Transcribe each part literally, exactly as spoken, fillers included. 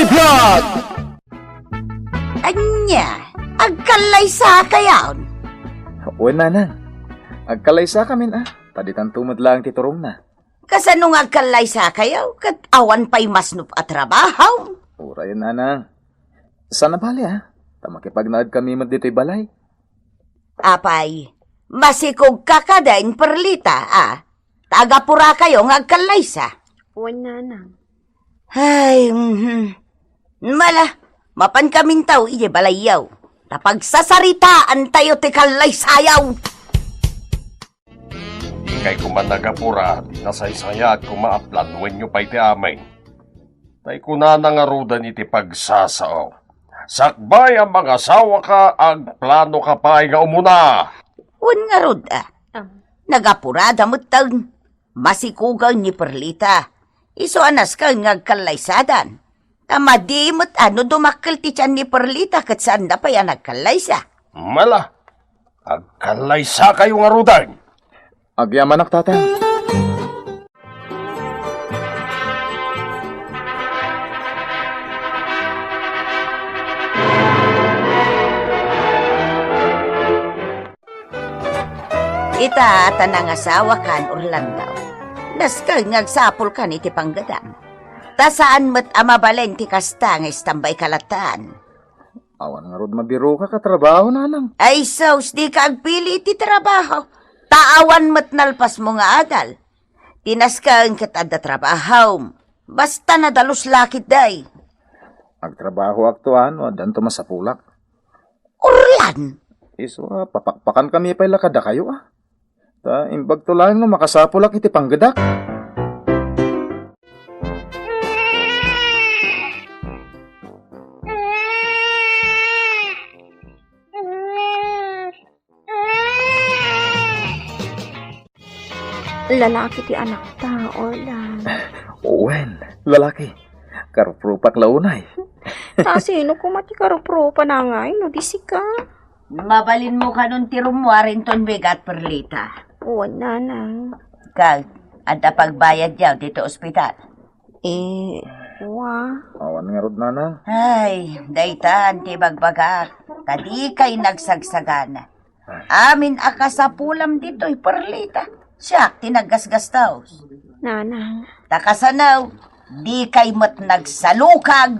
Vlog! Ania, agkallaysakayon? Wen, nanang. Agkallaysakamin, a. Ta ditanto met laeng ti turongna. Kasano nga agkallaysakayo ket awan pay masnop a trabaho? Uray, nanang. Saan a bale, a. Ta makipagnaedkami met ditoy balay. Apay, masikogka kadin, Perlita, a? Ta agapurakayo nga agkallaysa. Wen, nanang. Ay, mhm. Mala, mapankaminto idiay balayyo. Ta pagsasaritaantayo ti kallaysayo. Kay koma nagapura, ti nasaysayaat koma a planoenyo pay ti amin. Tay kunana ngaruden iti pagsasao, "Sakbay a mangasawaka, agplanoka pay nga umuna." Wen ngarud, a. Nagapurada metten. Masikogen ni Perlita. Isu a nasken nga agkallaysadan. Ta madi met a no dumakkel ti tian ni Perlita ket saanda pay a nagkallaysa. Mala, agkallaysakayo ngaruden. Agyamanak, tatang. Ita, ta nangasawakan, Orlando, nasken nga agsapulkan iti panggedam. Ta saan met a mabalin ti kasta nga istambayka lattan. Awan ngarud mabirokak a trabaho, nanang. Ay sus, dika agpili iti trabaho. Ta awan met nalpasmo nga adal. Ti nasken ket adda trabahom. Basta nadalus la ketdi. Agtrabahoakto a no addanto masapulak. Orlan! Isu a, papakpakankami pay la kadakayo, a. Ta imbagto laeng no makasapulak iti panggedak. Lalaki ti anakta, Orlan. Wen, lalaki. Karuprupak la unay. Ta sino koma ti karuprupana ngay no di sika? Mabalinmo kanon ti rummuar inton bigat, Perlita. Wen, nanang. Ket, adda pagbayadyo ditoy ospital? Eh, wa. Awan ngarud, nanang. Ay, daytan ti bagbagak. Ta dikay nagsagsagana. Amin a kasapulam ditoy, Perlita. Siak ti naggasgastos. Nanang. Ta kasano, dikay met nagsalukag.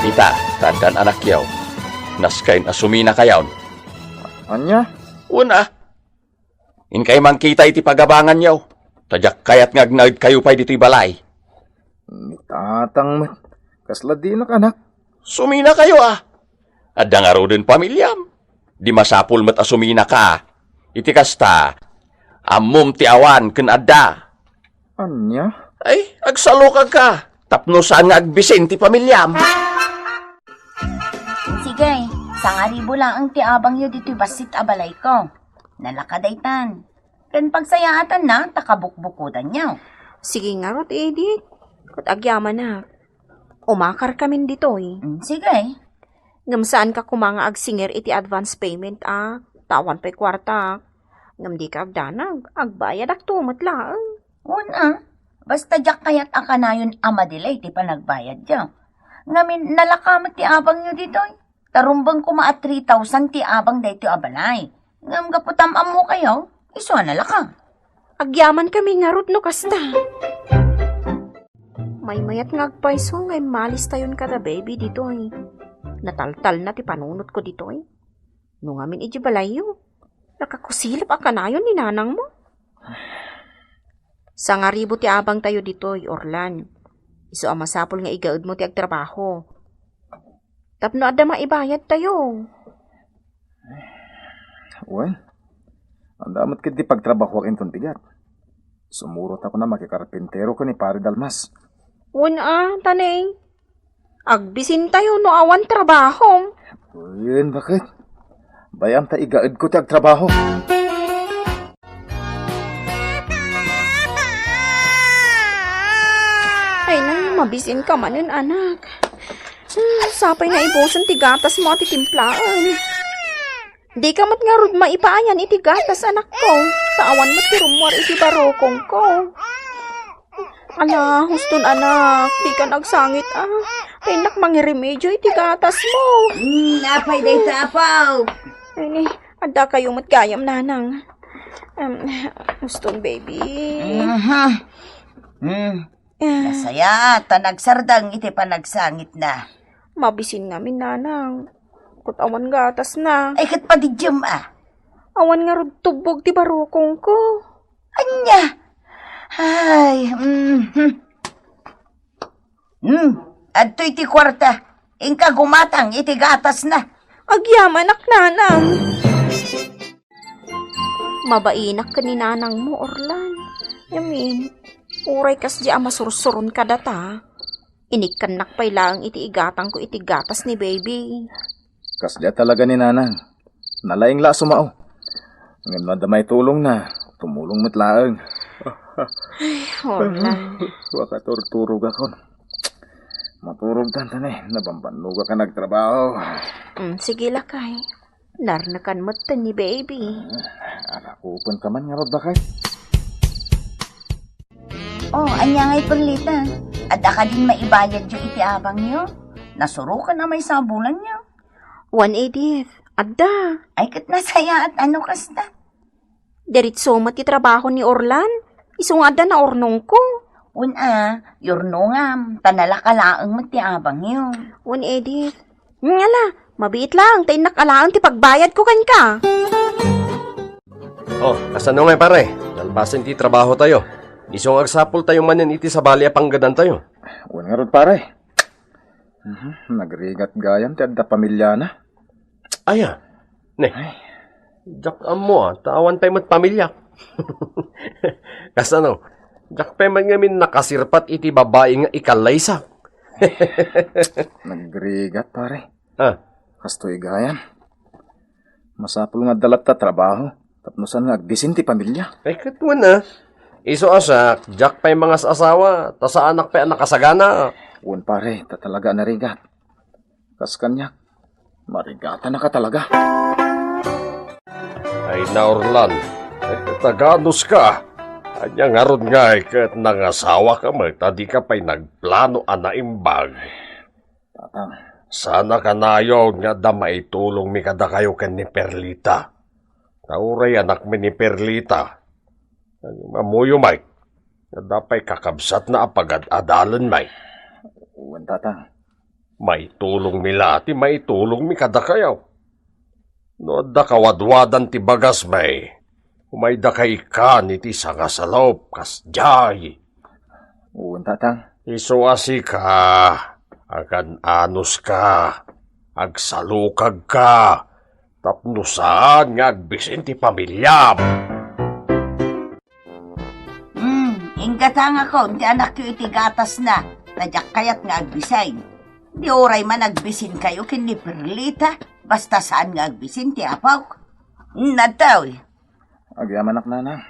Ita, ta addan anakyo. Nasken a suminakayon. Ania? Wen a. Inkay mangkita iti pagabanganyo. Ta diak kayat nga agnaedkayo pay ditoy balay. Ni tatang met. Kasla dinak, anak. Suminakayo a. Adda ngaruden pamiliam. Di masapul met a suminaka. Iti kasta, ammom ti awan ken adda. Ania? Ay, agsalukagka. Tapno saan nga agbisin ti pamiliam. Sige, sangaribu laeng ti abangyo ditoy bassit a balayko. Nalaka daytan. Ken pagsayaatanna ta kabukbukodanyo. Sige ngarud, Edith. Ket agyamanak. Umakarkamin ditoy. Mm, sige. Ngem saanka koma nga agsingir iti advance payment a, ta awan pay kuartak. Ngem dika agdanag, agbayadakto met laeng. Wen a, basta diak kayat a kanayon a madelay ti panagbayadyo. Ngamin, nalaka met ti abangyo ditoy. Ta rumbeng koma a three thousand ti abang daytoy a balay. Ngem gapu ta am-ammokayo, isu a nalaka. Agyamankami ngarud no kasta. Maymayat nga agpayso nga immalistayon kada baby ditoy. Nataltalna ti panunotko ditoy. No ngamin idiay balayyo, nakakusilep a kanayon ni nanangmo. Sangaribu ti abangtayo ditoy, Orlan. Isu a masapul nga igaedmo ti agtrabaho. Tapno adda maibayadtayo. Wen, adda met ketdi pagtrabahoak inton bigat. Sumurot a koma makikarpintero ken ni Pare Dalmas. Wen a, ta ne, agbisintayo no awan trabaho. Wen, baket? Bay-am ta igaedko ti agtrabaho. Ay na, mabisinka manen, anak. Hmm, sapay nga ibusen ti gatasmo a titimplaen. Dika met ngarud maipaayan iti gatas, anakko. Ta awan met ti rummuar iti barukongko. Ala, huston, anak, dikan agsangit, a. Ta innak mangiremedio iti gatasmo. Hmm, apay dayta, apo? Ay, ni, adda kayo met gayam, nanang. Em, huston, baby. Aha. Hmm. Eh. Nasayaat ta nagsardeng iti panagsangitna. Mabisin ngamin, nanang. Ket awan gatasna. Ay, ket padiddiem, a. Awan ngarud tubbog ti barukongko. Ania? Ay, mhm. Hmm, adtoy ti kuarta. Inka gumatang iti gatasna. Agyamanak, nanang. Mabainak ken ni nanangmo, Orlan. Ngamin, uray kasdi a masursuron kadata, inikkannak pay laeng iti igatangko iti gatas ni baby. Kasdi a talaga ni nanang. Nalaing la a sumao. Ngem no adda maitulongna, tumulong met laeng. Ay, Orlan. Makaturturogakon. Maturogtan ta ni, nabambannogak a nagtrabaho. Mm, sige, lakay. Narnekan metten ni baby. Arakupenka man ngarud, lakay. Oh, ania ngay, Perlita? Adda kadin maibayadyo iti abangyo? Nasurokan a maysa a bulanyo. Wen, Edith, adda. Ay, ket nasayaat a no kasta. Diretso met ti trabaho ni Orlan. Isu nga adda naurnongko. Wen a, yurnongam, ta nalaka laeng met ti abangyo. Wen, Edith. Ngala, mabiit laeng ta innak alaen ti pagbayadko kenka. Oh, kasano ngay, pare? Nalpasen ti trabaho tayo. Isu nga agsapul tayo manen iti sabali a panggedan tayo. Wen ngarud, pare. Mhm, nagrigat gayam ti adda pamiliana. Aya? Ne. Ay. Diak ammo, a, ta awan pay met pamiliak. Kasano? Diak pay met ngamin nakasirpat iti babai nga ikallaysak. Nagrigat, pare. Ah. Kastoy gayam. Masapul nga adda latta trabaho, tapno saan nga agbisin ti pamilia. Ay, ket wen a. Isu a siak, diak pay mangas-asawa, ta saanak pay a nakasagana. Wen, pare, ta talaga a narigat. Kas kaniak, marigatanaka talaga. Ay, Orlan, ay, ket aganuska. Ania ngarud ngay ket nangasawaka met a dika pay nagplano a naimbag? Tatang. Saan a kanayon nga adda maitulongmi kadakayo ken ni Perlita. Ta uray anakmi ni Perlita, ammoyo met, adda pay kakabsatna a pagad-adalen met. Wen, Tatang. Maitulongmi la ti maitulongmi kadakayo. No adda kawadwadan ti bagasmi, umaydaka ikkan iti sangasalup, kasdiay. Wen, Tatang. Isu a sika, agan-anuska, agsalukagka, tapno saan nga agbisin ti pamiliam. Hmm, inggatangakon ti anakyo iti gatasna, ta diak kayat nga agbisin. Di uray man agbisinkayo ken ni Perlita, basta saan nga agbisin ti apok. Hmm, adtoy. Agyamanak, Nanang.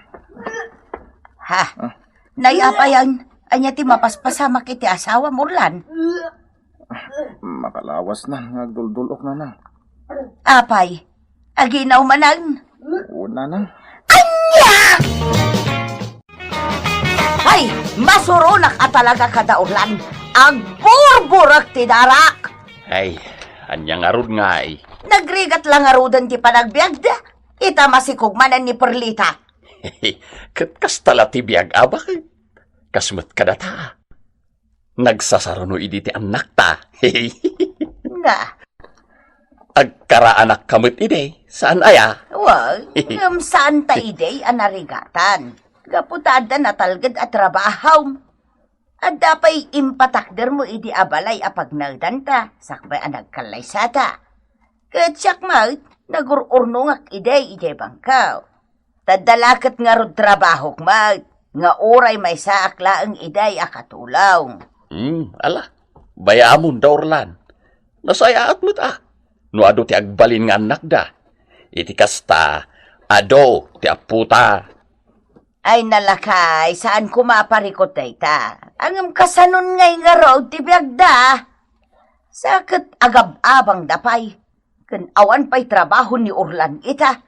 Ha? Ah. Nay, apay, ania ti mapaspasamak iti asawam, Orlan? Makalawasnan nga agduldul-ok, Nanang. Apay, aginaw manen? Wen, Nanang. Ania? Ay, masuronak a talaga kada Orlan. Agburburek ti darak. Ay, ania ngarud ngay? Nagrigat la ngaruden ti panagbiagda. Ita masikog manen ni Perlita. Ket kasta la ti biag, a, baket? Kas met kadata. Nagsasaruno idi ti annakta. Na. Agkaraanakka met idi, saan aya? Wa, ngem saan ta idi a narigatan. Gapu ta adda natalged a trabahom. Adda pay impatakdermo idi a balay a pagnaedanta, sakbay a nagkallaysata. Ket siak met, nagur-urnongak idi idiay bangko. Ta adda la ket ngarud trabahok met, nga uray maysaak laeng idi a katulong. Hmm, ala, bayamon da Orlan. Nasayaat met a, no adu ti agbalin nga annakda. Iti kasta, adu ti appota. Ay, nalakay, saan koma a parikut dayta. Ngem kasanon ngay ngarud ti biagda? Sa ket agab-abangda pay. Ken awan pay trabaho ni Orlan ita.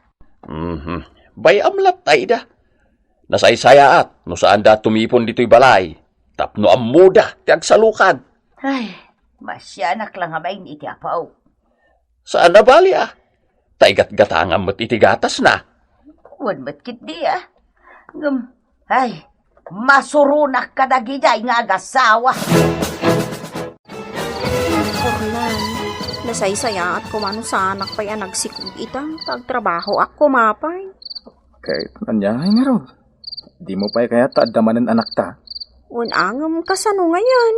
Mhm. Bay-am latta ida. Nasaysayaat no saanda a tumipon ditoy balay. tapno ammoda ti agsalukag. Ay, masianak la nga main iti apo. Saan a bali, a. Ta igatgatangan met iti gatasna. Wen met ketdi, a. Ngem, ay, masuronak kadagidi nga agasawa. Orlan, nasaysayaat koma no saanak pay a nagsikog ita, ta agtrabahoak koma pay. Ket ania ngay ngarud? Dimo pay kayat ta adda manen anakta? Wen a, ngem kasano ngayen?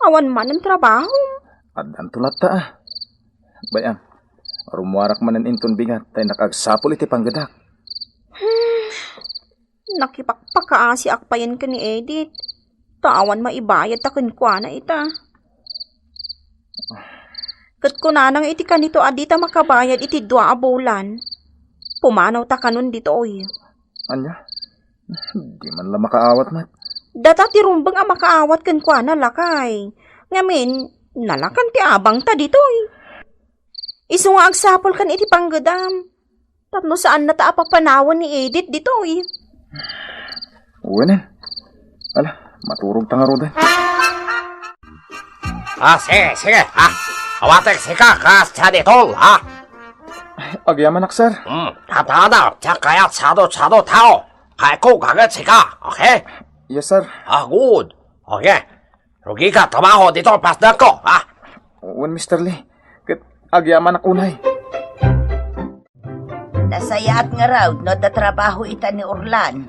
Awan manen trabaho. Addanto latta, a. Bay-am, rummuarak manen inton bigat ta innak agsapul iti panggedak. Nakipakpakaasiak payen ken ni Edith. Ta awan maibayad ta kenkuana ita. Ket kunana nga iti kanito a dita makabayad iti dua a bulan, pumanawta kanon ditoy. Ania? Di man la makaawat met. Data ti rumbeng a makaawat kenkuana, lakay. Ngamin, nalakan ti abangta ditoy. Isu nga agsapulkan iti panggedam. Tapno saanna ta a papanawen ni Edith ditoy. Wen. Ala, maturog ta ngaruden. Ah, sige, sige, ha? Awatek sika, kas sa ditol, ha? Agyamanak, sir. Hmm, tatada, tiyak kayat sado-sado tao. Kayatko gaget sika, okay? Yes, sir. Ah, good. Okay. Rugi ka, trabaho dito, pasdak ko, ha? Wen, Mister Lee. Ket agyamanak unay. Nasayaat ngarud no adda trabaho ita ni Orlan.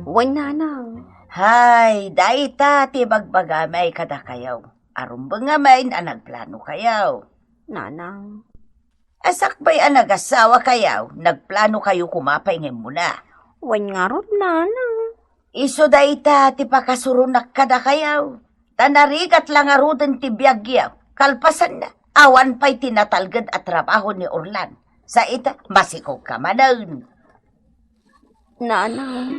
Wen, nanang. Hay, dayta ti bagbagamay kadakayo. Arumbeng ngamin a nagplano kayo. Nanang. A sakbay a nagasawa kayo, nagplano kayo koma pay nga immuna. Wen ngarud, nanang. Isu dayta ti pakasuronak kadakayo. Ta narigat la ngaruden ti biagyo. Kalpasanna, awan pay ti natalged a trabaho ni Orlan. Sa ita, masikog ka manen. Nanang.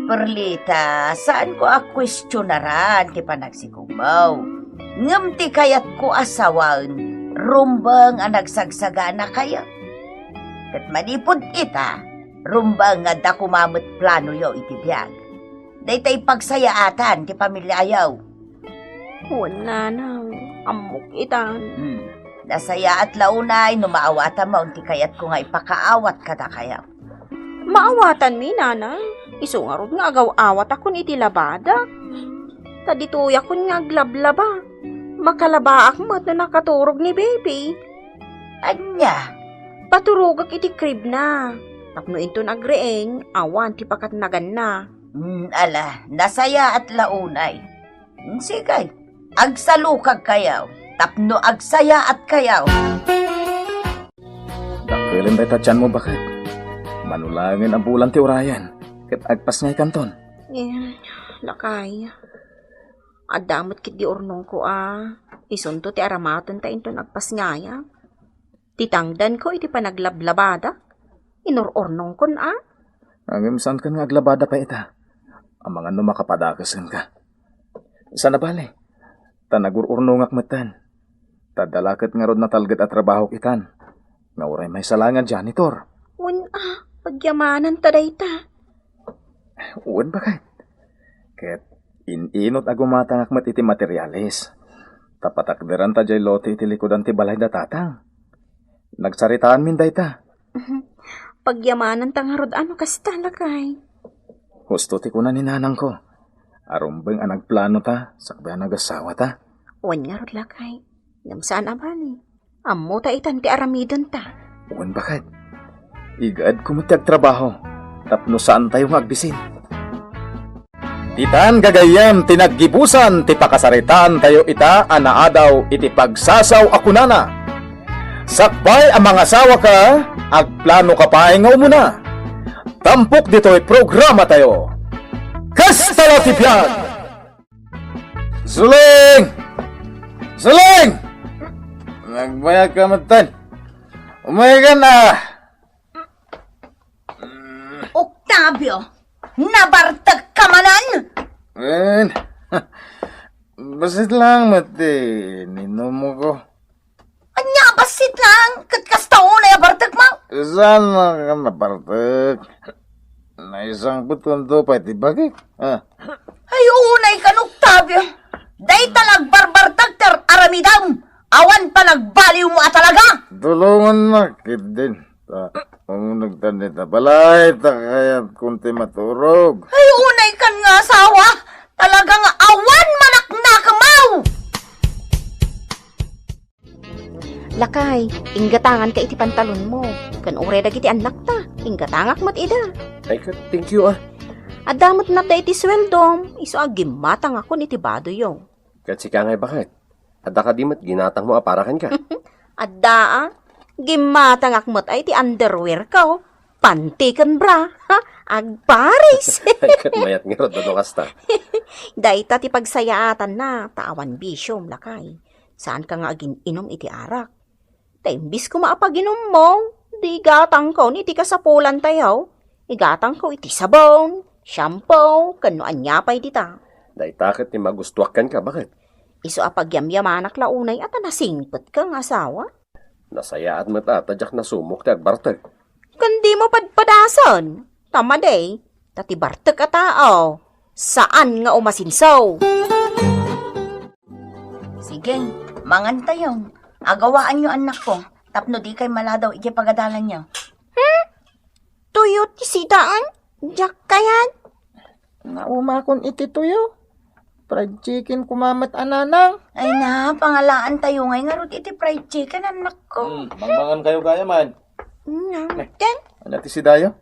Perlita, saanko a kuestionaran ti panagsikogmo. Ngem ti kayatko a sawen, rumbeng a nagsagsaganakayo. Ket manipud ita, rumbeng nga adda koma met planoyo iti biag. Dayta ipagsayaatan ti pamiliayo. Wen, nanang, ammok itan. Hmm. Nasayaat la unay no maawatanmo ti kayatko nga ipakaawat kadakayo. Maawatanmi, nanang. Isu ngarud nga agaw-awatakon iti labada. Ta ditoyakon nga aglablaba. Makalabaak met no nakaturog ni Baby. Ania? Paturogak iti crib na. Tapno inton agriing, awan ti pakatnaganna. Hmm, ala, nasayaat la unay. Sige, agsalukag kayo, tapno agsayaat kayo. Dakkelen dayta tianmo, baket. Mano laengen a bulan ti urayen, ket agpasngaykanton. Eh, lakay. Adda met ketdi urnongko a isunto ti aramaten ta inton agpasngayam. Ti tangdanko iti panaglablabadak, inur-urnongkon a. Ngem saankan nga aglabada pay ita. Amangan no makapadakes kenka. Saan a bale, ta nagur-urnongak metten. Ta adda la ket ngarud natalged a trabahok itan, nga uray maysa laeng a janitor. Wen a, pagyamanan ta dayta. Wen, baket. Ket in-inut a gumatangak met iti materialis. Ta patakderan ta diay lote iti likudan ti balay da tatang. Nagsaritaanmin dayta. Pagyamanan ta ngarud a no kasta, lakay. Husto ti kuna ni nanangko. Arumbeng a nagplano ta, sakbay a nagasawa ta. Wen ngarud, lakay. Ngem saan a bali. Ammo ta itan ti aramidenta. Wen, baket. Igaedko met ti agtrabaho tapno saantayo nga agbisin. Ditan gagayyem ti naggibusan ti pakasaritaantayo ita a naadaw iti pagsasaw a kunana, sakbay a mangasawaka, agplanoka pay nga umuna. Tampok ditoy programatayo. Kasta la ti biag! Suling! Suling! Nagbayag ka metten. Umaykan a! Octavio, nabartek ka manen? Wen, bassit lang met ti ininumko. Ania, bassit lang? Ket kasta unay a bartekmo? Saan nga nabartek? Naisangpetkonto pay ti bagik. Ah. Ay, unay kan, Octavio. Dayta la agbarbartag ti ar-aramidem. Awan panagbaliwmo a talaga. Tulongannak ketdin. Ta, umunegtan dita balay, ta kayatkon ti maturog. Ay, unay kan nga asawa. Talaga nga awan manaknakemaw. Lakay, inggatanganka iti pantalonmo. Ken uray dagiti annakta, inggatangak met ida. Ay, ket, thank you, ah. Adda met natda iti sueldom, isu a gimmatangakon iti badoyo. Ket sika ngay, baket? Adda kadi met ginatangmo a para kenka? Adda, ah. Gimmatangak met ay ti underwearko, panty ken bra. Ha? Agparis! Ay, ket mayat ngarud no kasta. Dayta ti pagsayaatanna, ta awan bisiom, lakay. Saanka nga agin-inom iti arak. Ta imbis koma a paginummo, di igatangkon iti kasapulantayo. Igatangko iti sabon, shampoo, ken no ania pay dita. Dayta ket ti magustuak kenka, baket? Isu a pagyamyamanak la unay a ta nasingpetka nga asawa. Nasayaat met a ta diak nasumok ti agbartek. Ken dimo padpadasen, ta madi, ta ti bartek a tao, saan nga umasinso. Sige, mangantayo. Agawaanyo, annakko, tapno dikay maladaw idiay pagadalanyo. Hmm? Tuyo ti sidaen? Diak kayat. Naumakon iti tuyo. Fried chicken koma met a nanang. Ay na, pangalaantayo ngay ngarud iti fried chicken, annakko. Hmm, mangmangan kayo gayam. Nang, ken? Ania ti sidayo?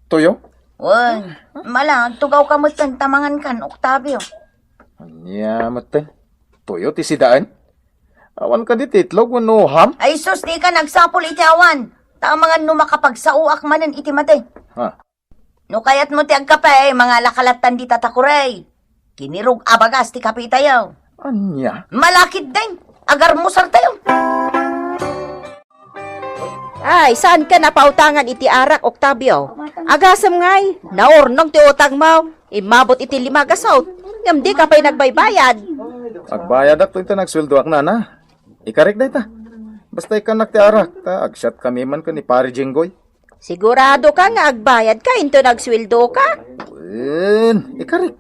Tuyo? Wen, mala, agtugawka metten ta mangankan, Octavio. Ania metten? Tuyo ti sidaen? Awan kadi ti itlog wenno ham? Ay sus, dika nagsapul iti awan. Ta amangan no makapagsaoak manen iti madi. Ha? No kayatmo ti agkape, mangala ka lattan dita ta kurey. Kinirog a bagas ti kapetayo. Ania? Malakid din. Agarmusartayo. Ay, saanka napautangan iti arak, Octavio? Agasem ngay, naurnong ti utangmo. Immabot iti lima a gasut. Ngem dika pay nagbaybayad. Agbayadak toy ta nagsueldoak, nana. Ikarik dayta. Basta ikkannak ti arak, ta agsiatkami man ken ni Pare Jinggoy. Siguradoka nga agbayadka inton agsueldoka? Wen, ikarik.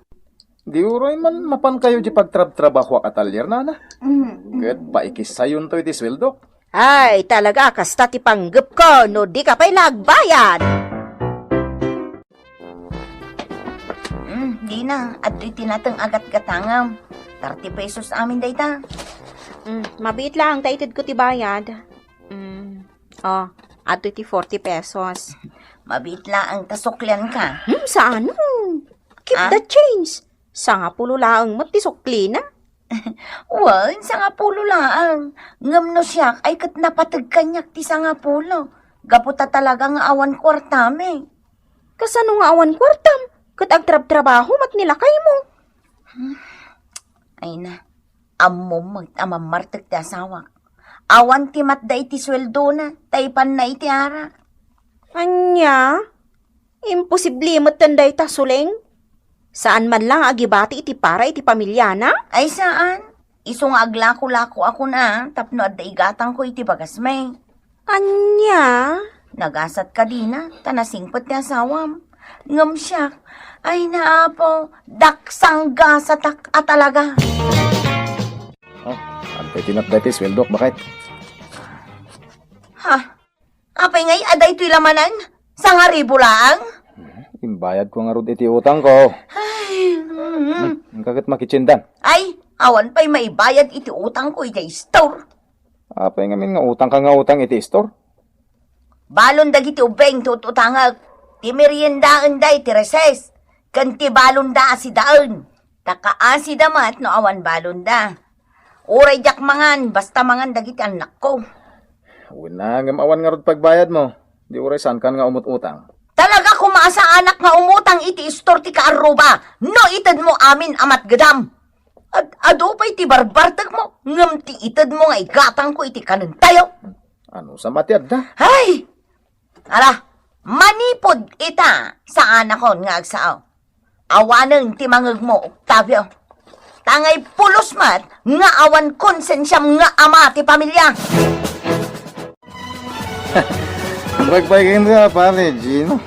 Di uray man mapankayo di pagtrabtrabahoak a talyer, nana. Mm. Ket paikissayonto iti sueldok. Ay, talaga, kasta ti panggepko no dika pay nagbayad. Mm, dina, adtoy ti nateng a gatgatangam. Thirty pesos amin dayta. Mm, mabiit laeng ta itedko ti bayad. Mm, oh, adtoy ti forty pesos. Mabiit laeng ta suklianka. Hmm, saan? Keep the change. Sangapulo laeng met ti suklina. Wen, sangapulo laeng. Ngem no siak, ay ket napateg kaniak ti sangapulo. Gapu ta talaga nga awan kuartami. Kasano nga awan kuartam? Ket agtrabtrabaho met ni lakaymo. Ay na, ammom met a mammartek ti asawak. Awan ti matda iti sueldona, ta ipanna iti arak. Ania? Imposible metten dayta, Suleng. Saan man la nga agibati iti para iti pamiliana? Ay, saan. Isu nga aglako-lakoakon a tapno adda igatangko iti bagasmi. Ania? Nagasat ka dina, ta nasingpet ti asawam. Ngem siak, ay na, Apo, daksang gasatak a talaga. Oh, antoy ti natda iti sueldok, baket? Ha? Apay ngay a daytoy la manen? Sangaribu laeng? Imbayadko ngarud iti utangko. Ay, mm. Hmm, inka ket makitsindan. Ay, awan pay maibayad iti utangko idiay store. Apay ngamin nga utangka nga utang iti store? Balon dagiti ubbing ti ut-utangek, ti meriendaenda iti recess, ken ti balonda a sidaen. Ta kaasida met no awan balonda. Uray diak mangan, basta mangan dagiti annakko. Wen a, ngem awan ngarud pagbayadmo. Di uray saankan nga umut-utang. Talaga koma a saanak nga umutang iti istor ti kaarruba, no itedmo amin a matgedam. Ad-, adu pay ti barbartekmo, ngem ti itedmo nga igatangko iti kanentayo. Ano sa mati adda? Ay! Ala, manipud ita, saanakon nga agsao. Awanen ti mangegmo, Octavio. Tangay pulos met nga awan konsensiam nga ama ti pamilya. Bagbagin ka, pare Gino.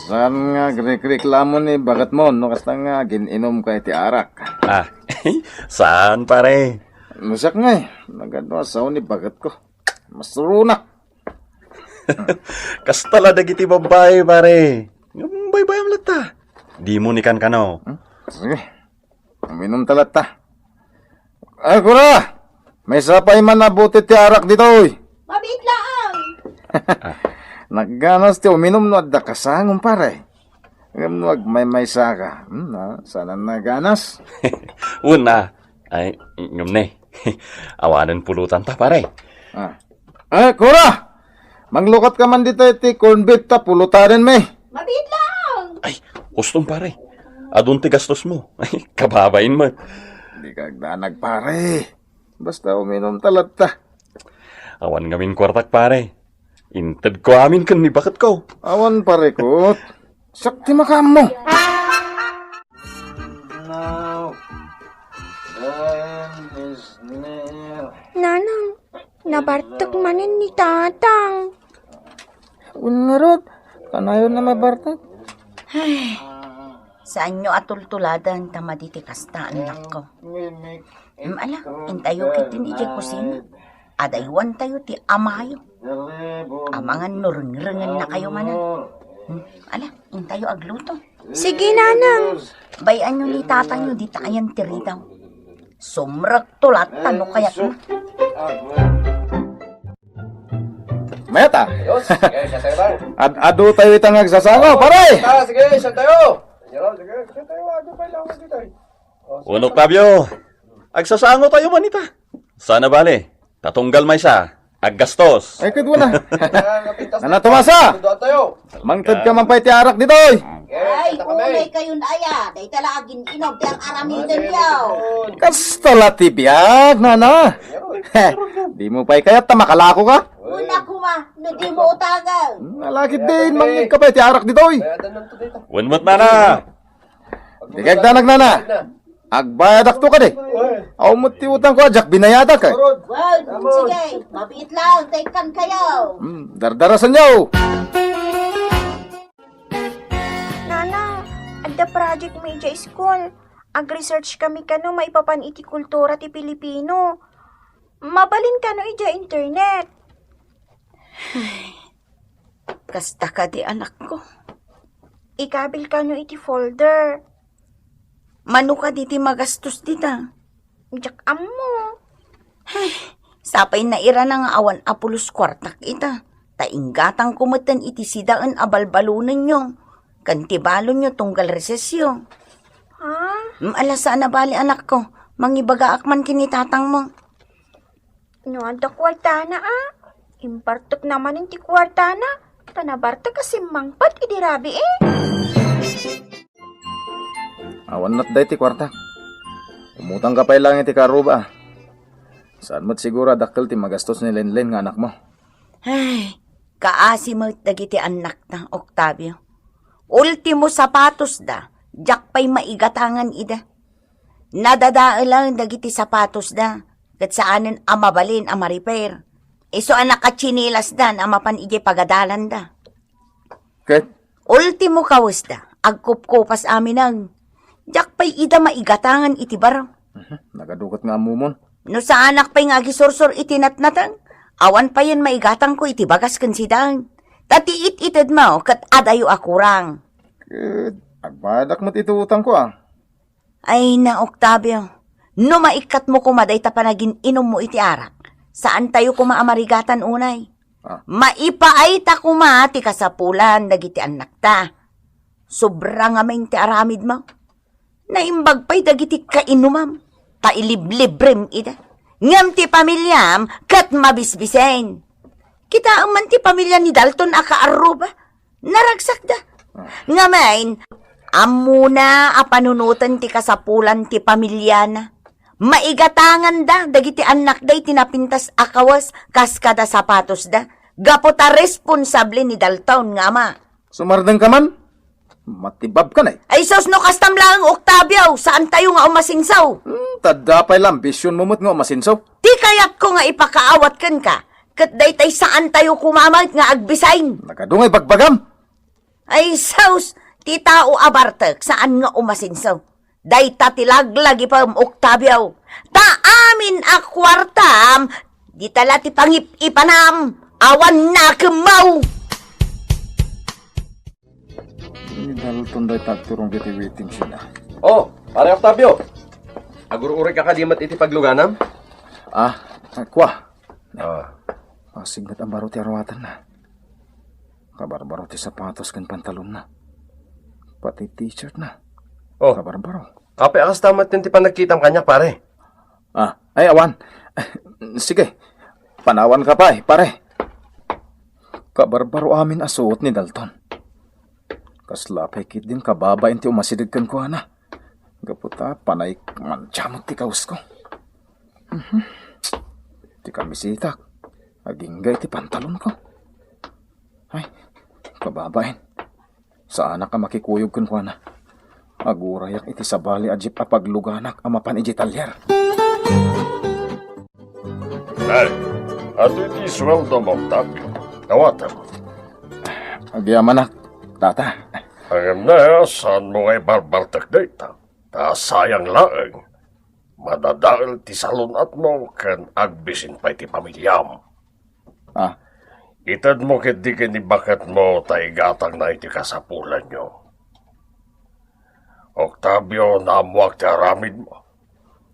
Saan nga agrekreklamo ni baketmo no kasta nga gin-inom ka iti arak? Ah, saan, pare? No siak ngay, nagano a sao ni baketko. Masuronak. Kasta la dagiti babbai, pare. Ngem baybayam latta. Dimo ni kankano. Hmm? Sige. Uminum ta latta. Ay, kura! Maysa pay man a bote ti arak ditoy. Mabiit laeng. Nagganas ti uminum no adda kasangom, pare. Ngem no agmaymaysa ka, hmm, na, saan a naganas? Wen a. Ay, ngem ne. Awanen pulotanta, pare. Ah. Eh, kura! Manglukat ka man dita iti corned beef ta pulotanenmi. Mabiit lang. Ay, ustom, pare. Adun ti gastosmo. Ay, kababain met. Di ka agdanag, pare. Basta uminum ta latta. Awan ngamin kuartak, pare. Intedko amin ken ni baketko. Awan, parekot. Siak ti makaammo. Now, time is near. Nanang, nabartek manen ni Tatang. Wen ngarud, kanayon a mabartek. Ay, saanyo a tultuladen ta madi ti kasta, annakko. Mm, ala, intayo ketdin idiay kusina. Adaywantayo ti amayo. Amangan no rengrengennakayo manen. Hmm, ala, intayo agluto. Sige, Nanang. Bay-anyo ni Tatangyo dita ayan ti ridaw. Sumrekto latta no kayatna. Mayat a. Ayos. Sige, siya tayo lang. Ad-adu tayo itang agsasango, pare. Ah, sige, siya tayo. Sige, sige, siya tayo. Adu pa lang dito, eh. Oh, Uno, Octavio, agsasango tayo man ita. Sana bale, tatunggal maysa, aggastos. Ay, kadua na. Ayan, napintas Nana na. Tomasa! Kadua tayo. Mangted ka man pay ti arak ditoy. Ay, kanta kami. Unay kayon aya. Dayta la agin-inom ti ang aramiden yo. Kasta la ti biag, nana. Di mo pay kayat ta makalako ka? Una kuma, no di mo utagan. Hmm, alakit din, mangngeg ka pay ti arak ditoy. Kaya danan to dito. Wen met, nana. Di kay agdanag, nana. Agbayadakto kadi. Aw met ti utangko a diak binayadak, eh. Wen, sige, mabiit lang, ta ikkan kayo. Hmm, dardarasanyo. Nana, adda project mo idiay school. Ag-research kami kano maipapan iti kultura ti Pilipino. Mabalin kano idiay internet. Kasta kadi, anakko. Ikabil kano iti folder. Mano kadi ti magastos dita? Diak ammo. Ay, sapay nairana nga awan a pulos kuartak ita. Ta inggatangko metten iti sidaen a balbalonenyo ken ti balonyo tunggal resesyo. Ha? Mm, ala, saan a bale, anakko. Mangibagaak man ken ni tatangmo. No adda kuartana, a, impartek na manen ti kuartana, ta nabartek a simmangpet idi rabii, eh. Awan met dayta kuarta. Umutang ka pay lang iti karuba, a. Saan met siguro a dakkel ti magastos ni Lenlen nga anakmo? Ay, kaasi met dagiti annakta, Octavio. Ultimo sapatosda, diak pay maigatangan ida. Nadadaelen dagiti sapatosda, ket saanen a mabalin a ma-repair. Isu a nakatsinilasdan a mapan idiay pagadalanda. Ket? Ultimo kawesda, agkupkupas aminen. Diak pay ida maigatangan iti baro. Mhm, nagaduket nga ammomon. No saanak pay nga agisursor iti natnateng, awan payen maigatangko iti bagas ken sidaen. Ta ti it-itedmo ket adayo a kurang. Ket agbayadak met iti utangko, a. Ay na, Octavio, no maikkatmo koma dayta panagin-inummo iti arak, saantayo koma a marigatan unay. Ah. Maipaayta koma ti kasapulan dagiti annakta. Sobra ngamin ti aramidmo. Naimbag pay dagiti kainumam, ta iliblibrem ida. Ngem ti pamiliam ket mabisbisen. Kitaem man ti pamilia ni Dalton a kaarruba. Naragsakda. Ngamin, ammona a panunoten ti kasapulan ti pamiliana. Maigatanganda dagiti annakda iti napintas a kawes kas kada sapatosda, gapu ta responsable ni Dalton nga ama. Sumardeng ka man? Matibab ka, nay. Ay sus, no kastam laeng, Octavio, saantayo nga umasinsaw. Hmm, tadda pay la ambisionmo met nga umasinsaw. Ti kayatko nga ipakaawat kenka, ket daytay saantayo koma met nga agbisain. Nagadu nga ibagbagam. Ay, sus! Ti tao a bartek, saan nga umasenso. Dayta ti laglagipem, Octavio. Ta amin a kuartam, dita la ti pangip-ipanam. Awan nakemmo. Ni Dalton dayta agturong ditoy waiting shed-na. Oh, Pare Octavio! Agur-uray ka kadi met iti pagluganam? Ah, kua. Ah. Asignet a baro ti aruatanna. Kabarbaro ti sapatos ken pantalonna. Pati t-shirtna. Oh. Kabarbaro. Apay a kasta met ti panagkitam kaniak, pare? Ah, ay, awan. Sige, panawanka pay, pare. Kabarbaro amin a suot ni Dalton. Kasla pay ketdin kababain ti umasideg kenkuana. Gapu ta panay mantiamot ti kawusko. Mhm. Ti kamisetak, agingga iti pantalonko. Ay, kababain. Saanak a makikuyog kenkuana. Agurayak iti sabali a jeep a pagluganak a mapan idiay talyer. Nay, adu iti sueldom, Octavio. Dawatem. Agyamanak, tata. Ngem ne, saanmo nga ibarbartek dayta? Ta sayang laeng. Madadael ti salun-atmo ken agbisin pay ti pamiliam. Ah. Itedmo ketdi ken ni baketmo ta igatangna iti kasapulanyo. Octavio, naammoak ti aramidmo.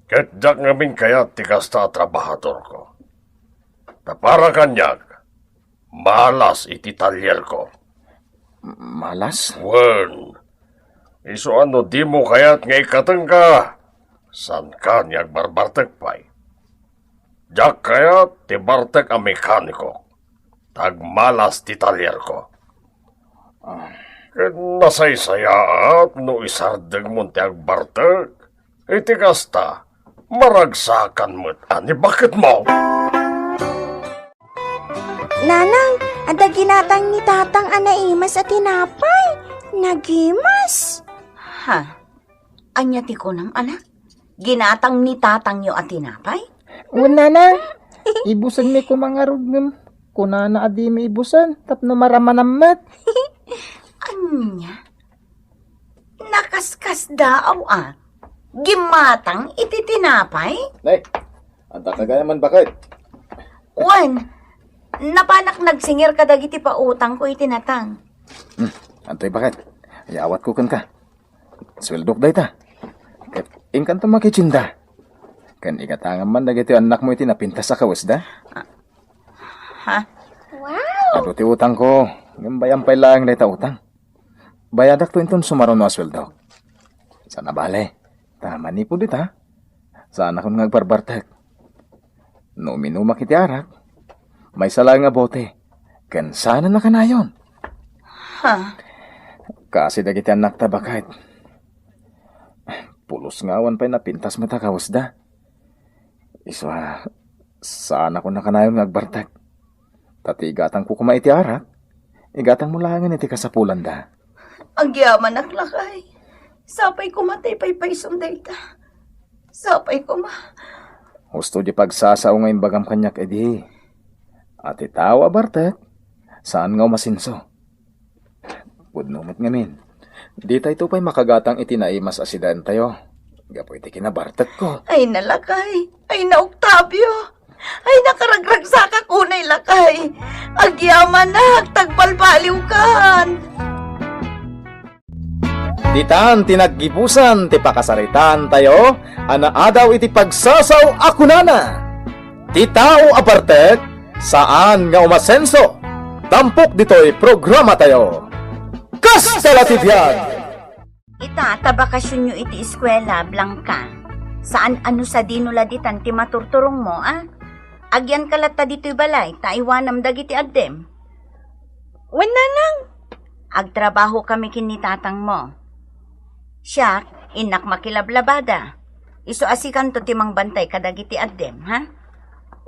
Ket diak ngamin kayat ti kasta a trabahadorko. Ta para kaniak, malas iti talyerko. Malas? Wen, isu a no dimo kayat nga ikatengka, saanka nga agbarbartek pay. Diak kayat ti bartek a mekaniko, ta agmalas ti talyerko. Ah. Ket nasaysayaat no isardengmon ti agbartek. Iti kasta, maragsakan met a ni baketmo. Nanang, adda ginatang ni Tatang a naimas a tinapay. Nagimas. Ha? Ania ti kunam, anak? Ginatang ni Tatangyo a tinapay? Wen, Nanang. Ibusenmi koma ngarud ngem kunana a dimi ibusen tapno maramanam met. Ania? Nakaskasdaaw a. Gimatang iti tinapay? Nay, adda ka gayam man baket? Wen, napanak nagsingir kadagiti pautangko iti natang. Hmm, adtoy baket. Ayawatko kenka. Sueldok dayta. Ket inkanto makitienda. Ken igatangam man dagiti annakmo iti napintas a kawesda. Ha? Wow! Adu ti utangko, ngem bay-am pay laeng dayta utang. Bayadakto inton sumaruno a sueldok. Saan a bale, ta manipud ita, saanakon nga agbarbartek. No uminumak iti arak, maysa laeng a bote, ken saan a nakanayon. Ha? Kaasi dagiti annakta, baket. Pulos nga awan pay napintas met a kawesda. Isu a, saanakon nakanayon nga agbartek. Ta ti igatangko koma iti arak, igatangmo laengen iti kasapulanda. Agyamanak, lakay. Sapay koma ta ipaypaysom dayta. Sapay koma. Husto di pagsasao nga imbagam kaniak idi. A ti tao a bartek, saan nga umasenso. Pudno met ngamin. Ditayto pay makagatang iti naimas a sidaentayo. Gapu iti kinabartekko. Ay, nalakay. Ay, na Octavio. Ay, nakaragragsakak unay, lakay. Agyamanak, tagbalbaliwkan. Ditan ti naggibusan ti pakasaritaan tayo a naadaw iti pagsasao a kunana, "Ti tao a bartek, saan nga umasenso." Tampok ditoy programa tayo. Kasta la ti biag! Ita, ta bakasionyo iti eskuela, Blanca. Saan a no sadino la ditan ti maturturongmo, a? Agyanka latta ditoy balay, ta aywanam dagiti addem. Wen, nanang. Agtrabaho kami ken ni tatangmo. Siak, innak makilablabada. Isu a sikanto ti mangbantay kadagiti addem, ha?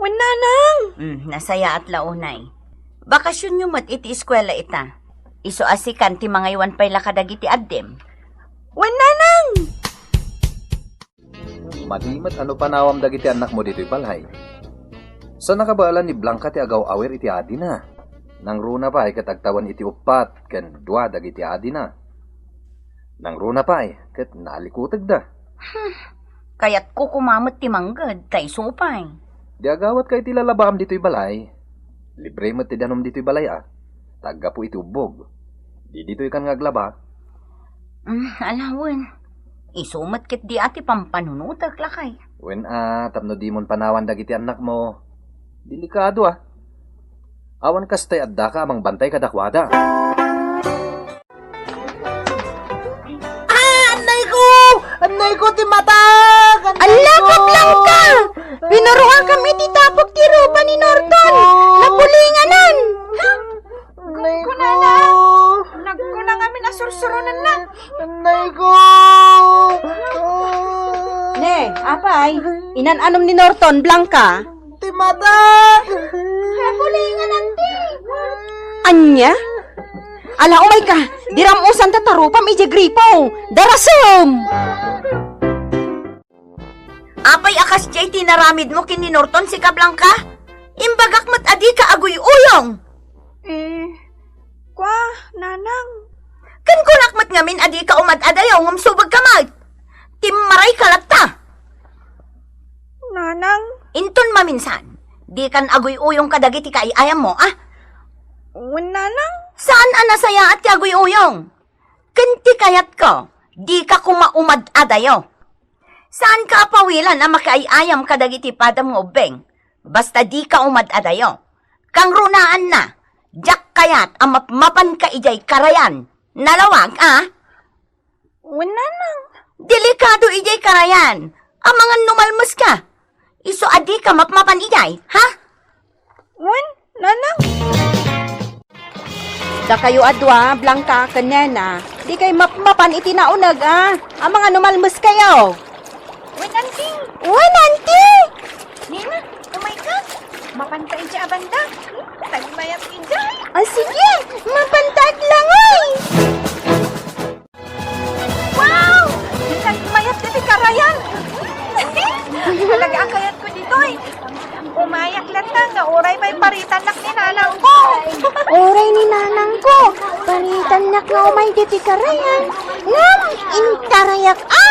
Wen, nanang. Hmm, nasayaat la unay. Bakasionyo met iti eskuela ita. Isu a sikan ti mangaywan pay la kadagiti addem. Wen, nanang! Madi met a no panawam dagiti annakmo ditoy balay. Sa nakabaelan ni Blanca ti agaw-awir iti adina. Nangruna pay ket agtawen iti uppat ken dua dagiti adina. Nangruna pay ket nalikutegda. Hmm, kayatko koma met ti mangged, ta isu pay. Di agawatka iti lalabaam ditoy balay. Libre met ti danum ditoy balay a. Ta aggapu iti ubbog. Di ditoy kan nga aglaba. Hmm, alawen. Isu met ket di a ti pampanunotek, lakay. Wen a, tapno dimon panawan dagiti annakmo. Delikado a. Awan kastay addaka a mangbantay kadakuada. Ah, annay ko! Annay ko ti matak! Annay Ala, ko! Kablangka! Pinaruakam iti tapok ti rupa ni Norton! Annay ko! Napulinganan! Annay ko! Kunana! Nagkuna ngamin a sursuronenna. Annay ko! Ne, apay, inan-anom ni Norton, Blanca? Ti matak! Napulinganan ti! Ania? Ala, umayka! Diram usan ta tarupam idiay gripo! Darasem! Apay a kasdiay ti naramidmo ken ni Norton, sika Blanca? Imbagak met a dika aguy-uyong! Eh, kua, nanang. Ken kunak met ngamin a dika umad-adayo ngem subegka met! Timmarayka latta! Nanang. Inton maminsan, dikan aguy-uyong kadagiti kaay-ayammo, a? Wen, nanang. Saan a nasayaat ti aguy-uyong? Ken ti kayatko, dika koma umad-adayo. Saanka a pawilan a makaay-ayam kadagiti padam nga ubbing, basta dika umad-adayo. Kangrunaanna, diak kayat a mapmapanka idiay karayan. Nalawag, a? Wen, nanang. Delikado idiay karayan. Amangan no malmeska. Isu a dika mapmapan idiay, ha? Wen, nanang. Dakayo a dua, Blanca ken Nena, dikay mapmapan iti nauneg, a? Amangan no malmeskayo. Wen, anti. Wen, anti. Nena, umayka. Mapanta idiay a banda. Tagmayat idiay. Ah, sige. Mapanta aglangoy. Wow! Nagmayat ditoy karayan! Talaga a kayatko ditoy. Umayak latta nga uray pay paritannak ni nanangko. Uray ni nanangko, paritannak nga umay ditoy karayan. Ngem, intarayak a.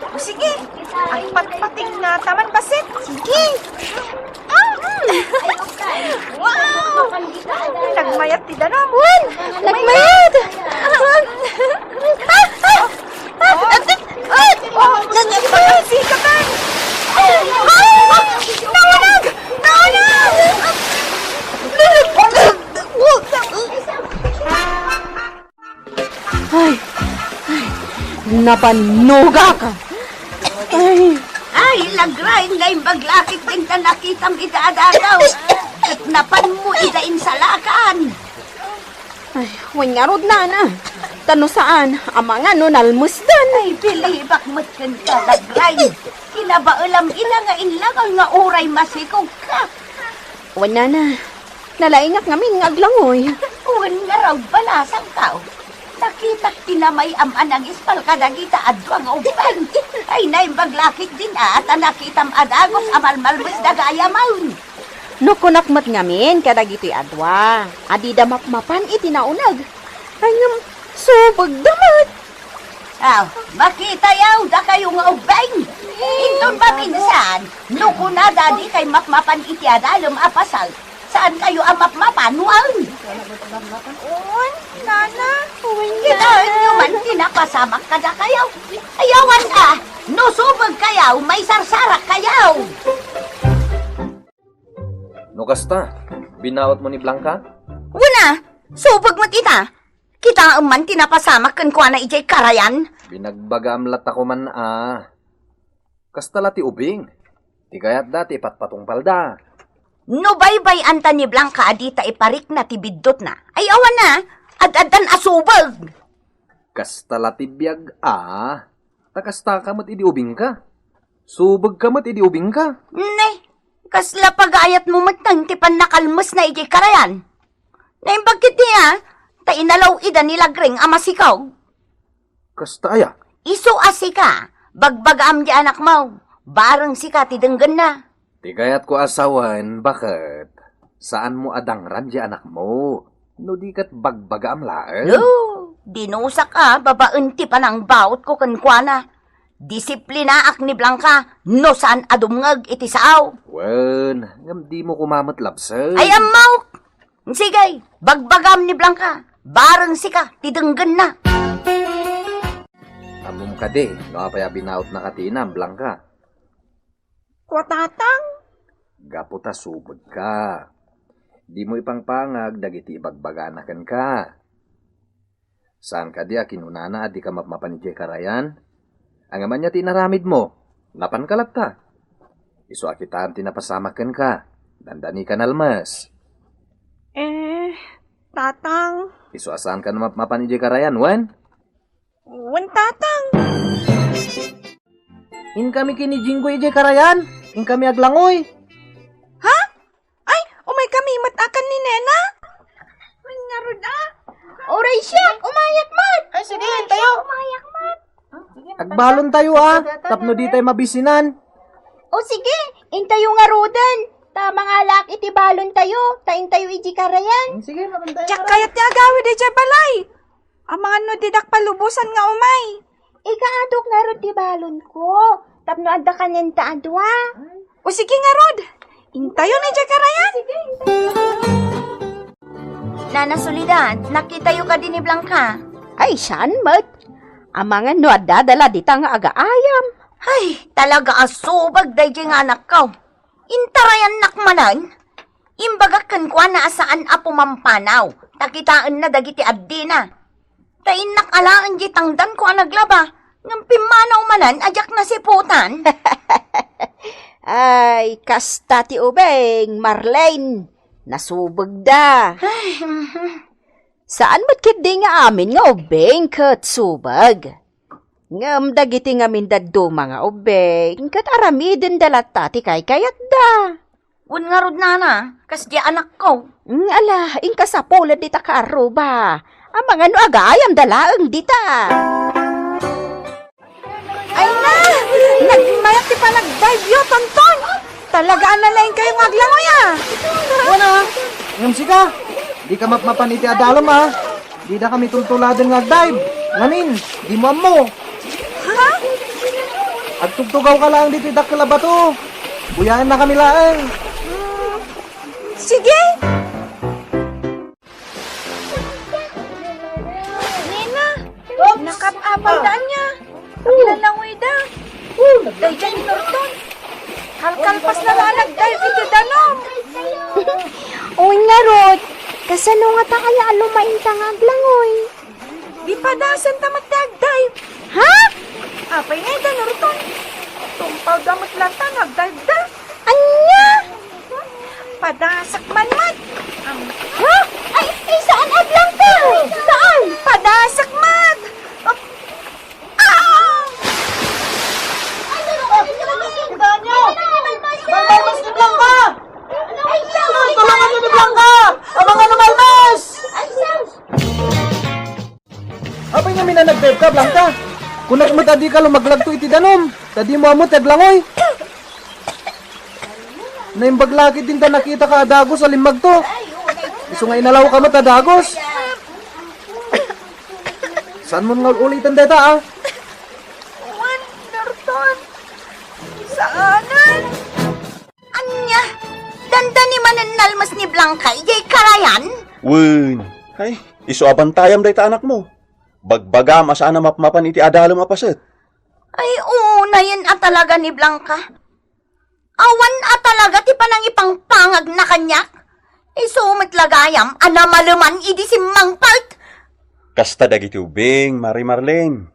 O sige, agpatpating nga taman bassit. Sige. Ah! Wow! Nagmayat ti danum. Wen! Nagmayat! Ah! Ah! Ah! Ah! Ah! Oh, nagmayat! Sikapan! Ah! Ah! Nauneg! Nauneg! Ay, ay, napannogak. Ay. Ay, Lagrain, naimbag lakit din ta nakitam ida a dadaw. Ket napanmo ida insalakan. Ay, wen ngarud, nana. Ta no saan, amangan no nalmesdan. Ay, bilibak met ken ka, Lagrain. Kinabaelam ida nga inlangoy nga uray masikog ka. Wen, nana. Nalaingak ngamin nga aglangoy. Wen ngarud, balasangko. Nakitak ti namayam a nangispal kadagita a dua nga ubbing. Ay, naimbag lakit din a, ta nakitam a dagus a malmalmesda gayam. No kunak met ngamin kadagitoy a dua a dida mapmapan iti nauneg. Ay, ngem, subegda met. Aw, makitayo, dakayo nga ubbing. Inton maminsan, no kunada dikay mapmapan iti adalem a paset, saankayo a mapmapan, wen? Wen, nana. Kitaenyo man ti napasamak kadakayo. Ay, awan a, no subegkayo, maisarsarakkayo. No kasta, binautmo ni Blanca? Wen a, subeg met ita. Kitaem man ti napasamak kenkuana idiay karayan. Binagbagaam latta koman a. Kasta la ti ubing. Ti kayatda ti ipatpatungpalda. No baybay-anta ni Blanca a dita iparikna ti biddutna, ay awan a, ad-addan a subeg. Kasta la ti biag a. Ta kastaka met idi ubingka. Subegka met idi ubingka. Ne, kasla pagayatmo met ti pannakalmesna idiay karayan. Naimbag ketdi a, ta inalaw ida ni Lagrain a masikog. Kasta aya? Isu a sika, bagbagaam di anakmo, bareng sika ti denggenna. Ti kayatko a sawen, baket, saanmo a dangran di anakmo. No di ket bagbagaam laeng. Lo, dinusak a babaen ti panangbautko kenkuana. Disiplinaak ni Blanca no saan a dumngeg iti sao. Wen, ngem dimo koma met labsek. Ay, ammok! Sige, bagbagam ni Blanca. Bareng sika ti denggenna. Ammom kadi no apay a binautnaka ti inam, Blanca? Kua, Tatang? Gapu ta subegka. Dimo ipangpangag dagiti ibagbagana kenka. Saan kadi a kinunana a dika mapmapan idiay karayan? Ngem ania ti inaramidmo? Napanka latta. Isu a kitaem ti napasamak kenka. Dandanika nalmes. Eh, Tatang. Isu a saanka a mapmapan idiay karayan, wen? Wen, Tatang. Inkami ken ni Jinggoy idiay karayan. Inkami aglangoy. Ha? Ay, umaykami met a ken ni Nena? Wen ngarud a. Uray siak, umayak met. Ay, sige, intayo. Umayak met. Agbalontayo a, tapno ditay mabisinan. O sige, intayo ngaruden. Ta mangalaak iti balontayo, ta intayo idiay karayan. Sige, mapantayo. Diak kayat ti agawid idiay balay. Amangan no didak palubosan nga umay. Ikaadok ngarud ti balonko, tapno adda kanianta a dua. O sige ngarud, intayon idiay karayan. Nana Soledad, nakitayo kadi ni Blanca? Ay, saan met? Amangan no adda dala dita nga agaayam. Ay, talaga a subeg daydiay nga anakko. Intarayannak manen. Imbagak kenkuana a saan a pumampanaw, ta kitaenna dagiti addina. Ta innak alaen diay tangdanko a naglaba, ngem pimmanaw manen a diak nasiputan. Ay, kasta ti ubing, Marlene. Nasubegda. Ay, mhm. Saan met ketdi nga amin nga ubing ket subeg. Ngem dagiti ngamin dadduma nga ubing ket aramidenda latta ti kaykayatda. Wen ngarud, nana, kasdi anakko. Mm, ala, inka sapulen dita kaarruba. Amangan no agayamda laeng dita. Ay na! Nagmayat ti panagdive-yo, Tonton! Talaga a nalaingkayo nga aglangoy, a! Wen a! Ngem sika, dika mapmapan iti adalem, a! Didakami tultuladen nga agdive. Ngamin, dimo ammo. Ha? Agtugtugawka laeng ditoy dakkel a bato. Buyaennakami laeng. Mm, sige. Nena, nakap-apalda ania. Aglanlangoyda. Daydiay ni Norton. Kalkalpasna la a nagdive iti danum. Wen ngarud, kasano ngata aya a lumaingta nga aglangoy? Di padasenta met ti agdive. Ha? Apay ngay da, Norton? Tumpawda met latta nga agdiveda. Ania? Padasak man met. Am- Ha? Ay, ay, saan a Blanca? Saan? Padasak met. Ah! Ah! Ay, tulungan niyo! Malmalmes ni Blanca! Ay, tulungan niyo ni Blanca! Amangan no malmes! Apay ngamin a nagdive ka, Blanca? Kunak met a dika lumaglagto iti danum, ta dimo ammo ti aglangoy. Naimbag la ketdin ta nakitaka a dagus a limmagto. Isu nga inalawka met a dagus. Saanmon nga ul-uliten dayta, a? Wen, Norton. Saanen. Ania? Dandani manen nalmes ni Blanca idiay karayan? Wen. Ay, isu a bantayam dayta anakmo. Bagbagam a saan a mapmapan iti adalem a paset. Ay, unayen a talaga ni Blanca. Awan a talaga ti panangipangpangagna kaniak. Isu met la gayam a namaleman idi simmangpet. Kasta dagiti ubing, Mari Marlene.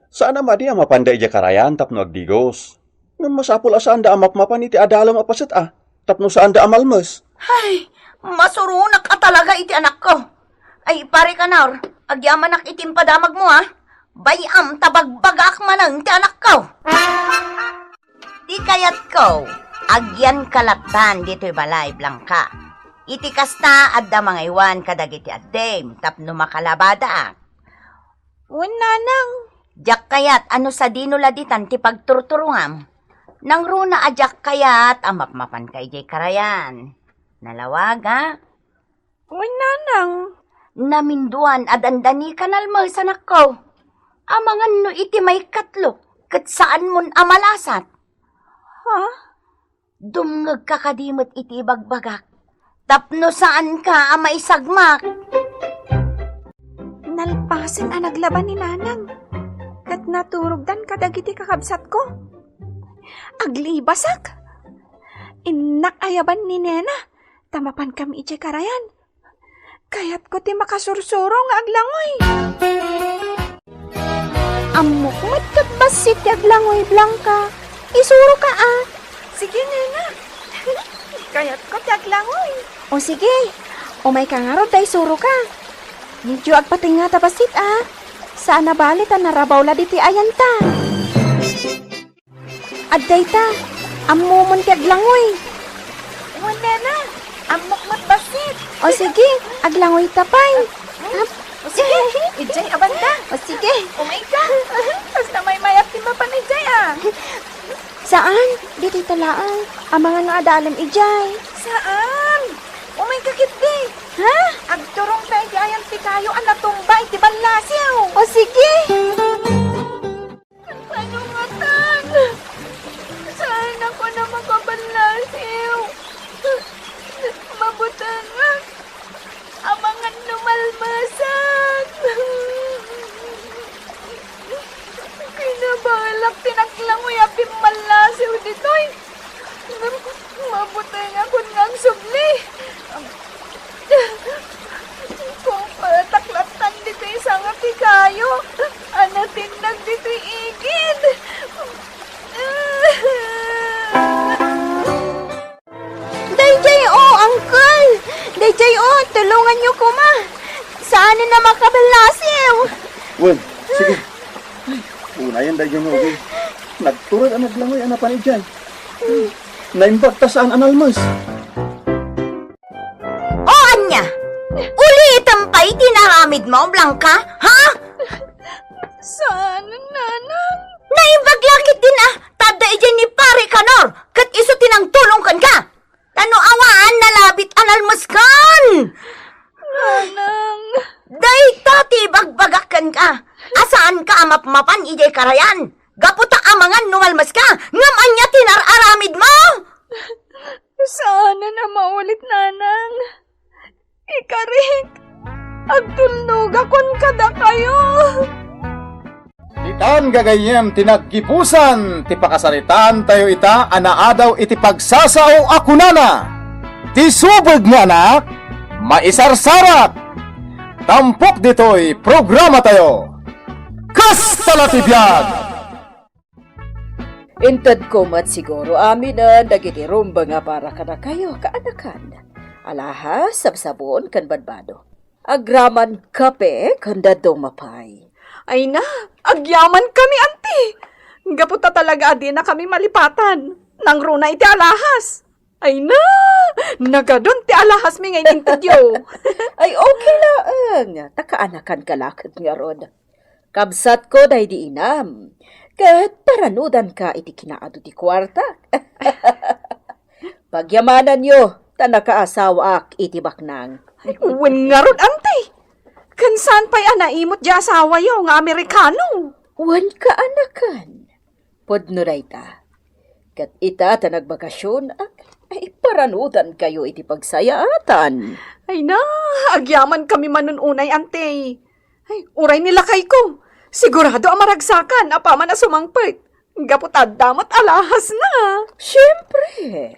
Saan a madi a mapanda idiay karayan tapno agdigos. Ngem masapul a saanda a mapmapan iti adalem a paset a, tapno saanda a malmes. Ay, masuronak a talaga iti anakko. Ay, pare Kanor, agyamanak iti impadamagmo, a. Bay-am ta bagbagaak manen ti anakko. Ti kayatko, agyanka lattan ditoy balay, Blanca. Iti kasta, adda mangaywan kadagiti addim tapno makalabadaak. Wen, nanang. Diak kayat a no sadino la ditan ti pagturturongam. Nangruna a diak kayat a mapmapanka idiay karayan. Nalawag, a? Wen, nanang. Naminduan a dandani ka nalmesanakko. Amangan no iti maikatlo, ket saanmon a malasat. Ha? Dumngegka kadi met iti ibagbagak, tapno saanka a maisagmak. Nalpasen a naglaban ni nanang, ket naturogdan kadagiti kakabsatko. Aglibasak! Innak ayaban ni nena, ta mapankami idiay karayan. Kayatko ti makasursuro nga aglangoy. Ammok met ket bassit ti aglangoy, Blanca. Isuroka a. Sige, nena. Kayatko ti aglangoy. O sige, umayka ngarud ta isuroka. Medyo agpatengnga ta bassit a. Saan a bale ta narabaw la ditoy ayanta. Adda ita, ammomon ti aglangoy. Wen, nena, ammok met bassit. O sige, aglangoy ta pay. O sige, idiay a banda. O sige. Umayka. Kasta maymayat ti mapan idiay a. Saan, ditoy ta laeng. Amangan no adalem idiay. Saan? Umayka ketdi. Ha? Agturongta idiay ayan ti kayo a natumba iti ballasiw. O sige. Ano ngatan? Saan ako na makaballasiw? Mabutengak. Amangan no malmesak. Kinabaelak ti naglangoy a pimmallasiw ditoy. Ngem mabutengakon nga agsubli. Kumpetak lattan ditoy sanga ti kayo a natinnag ditoy igid. Daydiay, o, uncle! Daydiay, o, tulonganyo koma! Saanen a makaballasiw! Wen, sige. Ay, unayen daydiay nga uging. Nagturod a naglangoy a napan idiay. Naimbag ta saan a nalmes. O ania? Ulitem pay ti inaramidmo, Blanca? Ha? Saan, nanang? Naimbag la ketdin a, ta adda idiay ni Pare Kanor, ket isu ti nangtulong kenka. Ta no awan, nalabit a nalmeskan. Nanang. Dayta ti ibagbagak kenka, a saanka a mapmapan idiay karayan. Gapu ta amangan no malmeska, ngem ania ti nar-aramidmo? Saanen a maulit, nanang. Ikarik, agtulnogakon kadakayo. Ditan gagayyem ti naggibusan ti pakasaritaantayo ita a naadaw iti pagsasao a kunana, "Ti subeg nga anak, maisarsarak." Tampok ditoy programatayo, Kasta la ti Biag! Intedko met siguro aminen dagiti rumbeng a para kadakayo, kaanakan. Alahas, sabsabon, ken badbado. Agraman kape ken dadduma pay. Ay na, agyaman kami, anti! Gapu ta talaga a dinakami malipatan. Nangruna iti alahas. Ay na, nagadun ti alahasmi nga inintedyo. Ay, okay laeng. Ta kaanakanka la ket ngarud. Kabsatko daydi inam, ket paranudanka iti kinaadu ti kuarta. Pagyamananyo, ta nakaasawaak iti baknang. Wen ngarud, anti. Ken saan pay a naimut diay asawayo nga Amerikano? Wen, kaanakan. Pudno dayta. Ket ita ta nagbakasionak, ay paranudankayo iti pagsayaatan. Ay na, agyamankami manen unay, anti. Ay, uray ni lakayko, sigurado a maragsakan apaman a sumangpet. Gapu ta adda met alahasna. Siempre.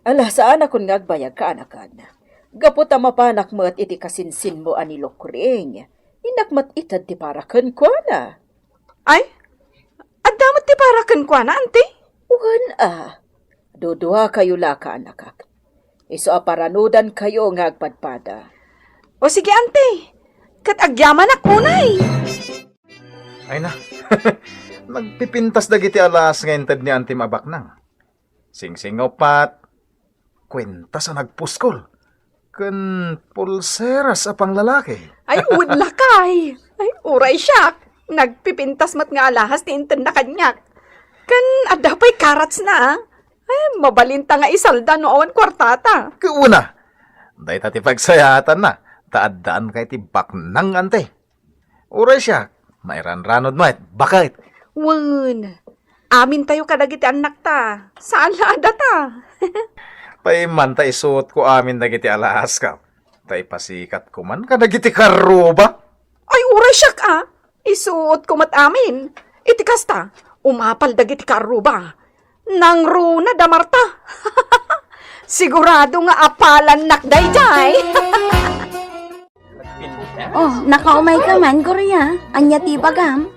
Ala, saanakon nga agbayag, kaanakan. Gapu ta mapanak met iti kasinsinmo a ni Lukring, innak met ited ti para kenkuana. Ay, adda met ti para kenkuana, anti? Wen a, duduakayo la, kaanakak. Isu a paranudankayo nga agpadpada. O sige, anti. Ket agyamanak unay. Ay na, nagpipintas dagiti alas nga inted ni antim a baknang. Singsingoppat, kuentas a nagpuskol, ken pulseras a panglalaki. Ay, wen lakay. Ay, uray siak. Nagpipintas met nga alahas ti intedna kaniak. Ken adda pay karatsna, a. Ay, mabalinta nga isalda no awan kuartata. Kuna, Dayta ti pagsayaatanna, ta addaan kay ti baknang, anti. Uray siak, mairanranod met, baket. Wen, amintayo kadagiti annakta, saan la a data. Paimmanta isuotko amin dagiti alahas, ka. Ta ipasikat ko man kadagiti karruba. Ay, uray siak, a. Isuotko met amin. Iti kasta, umapal dagiti karruba. Nangruna da Marta. Sigurado nga apalannak daydiay. Oh, nakaumay ka man, Gloria. Ania ti bagam?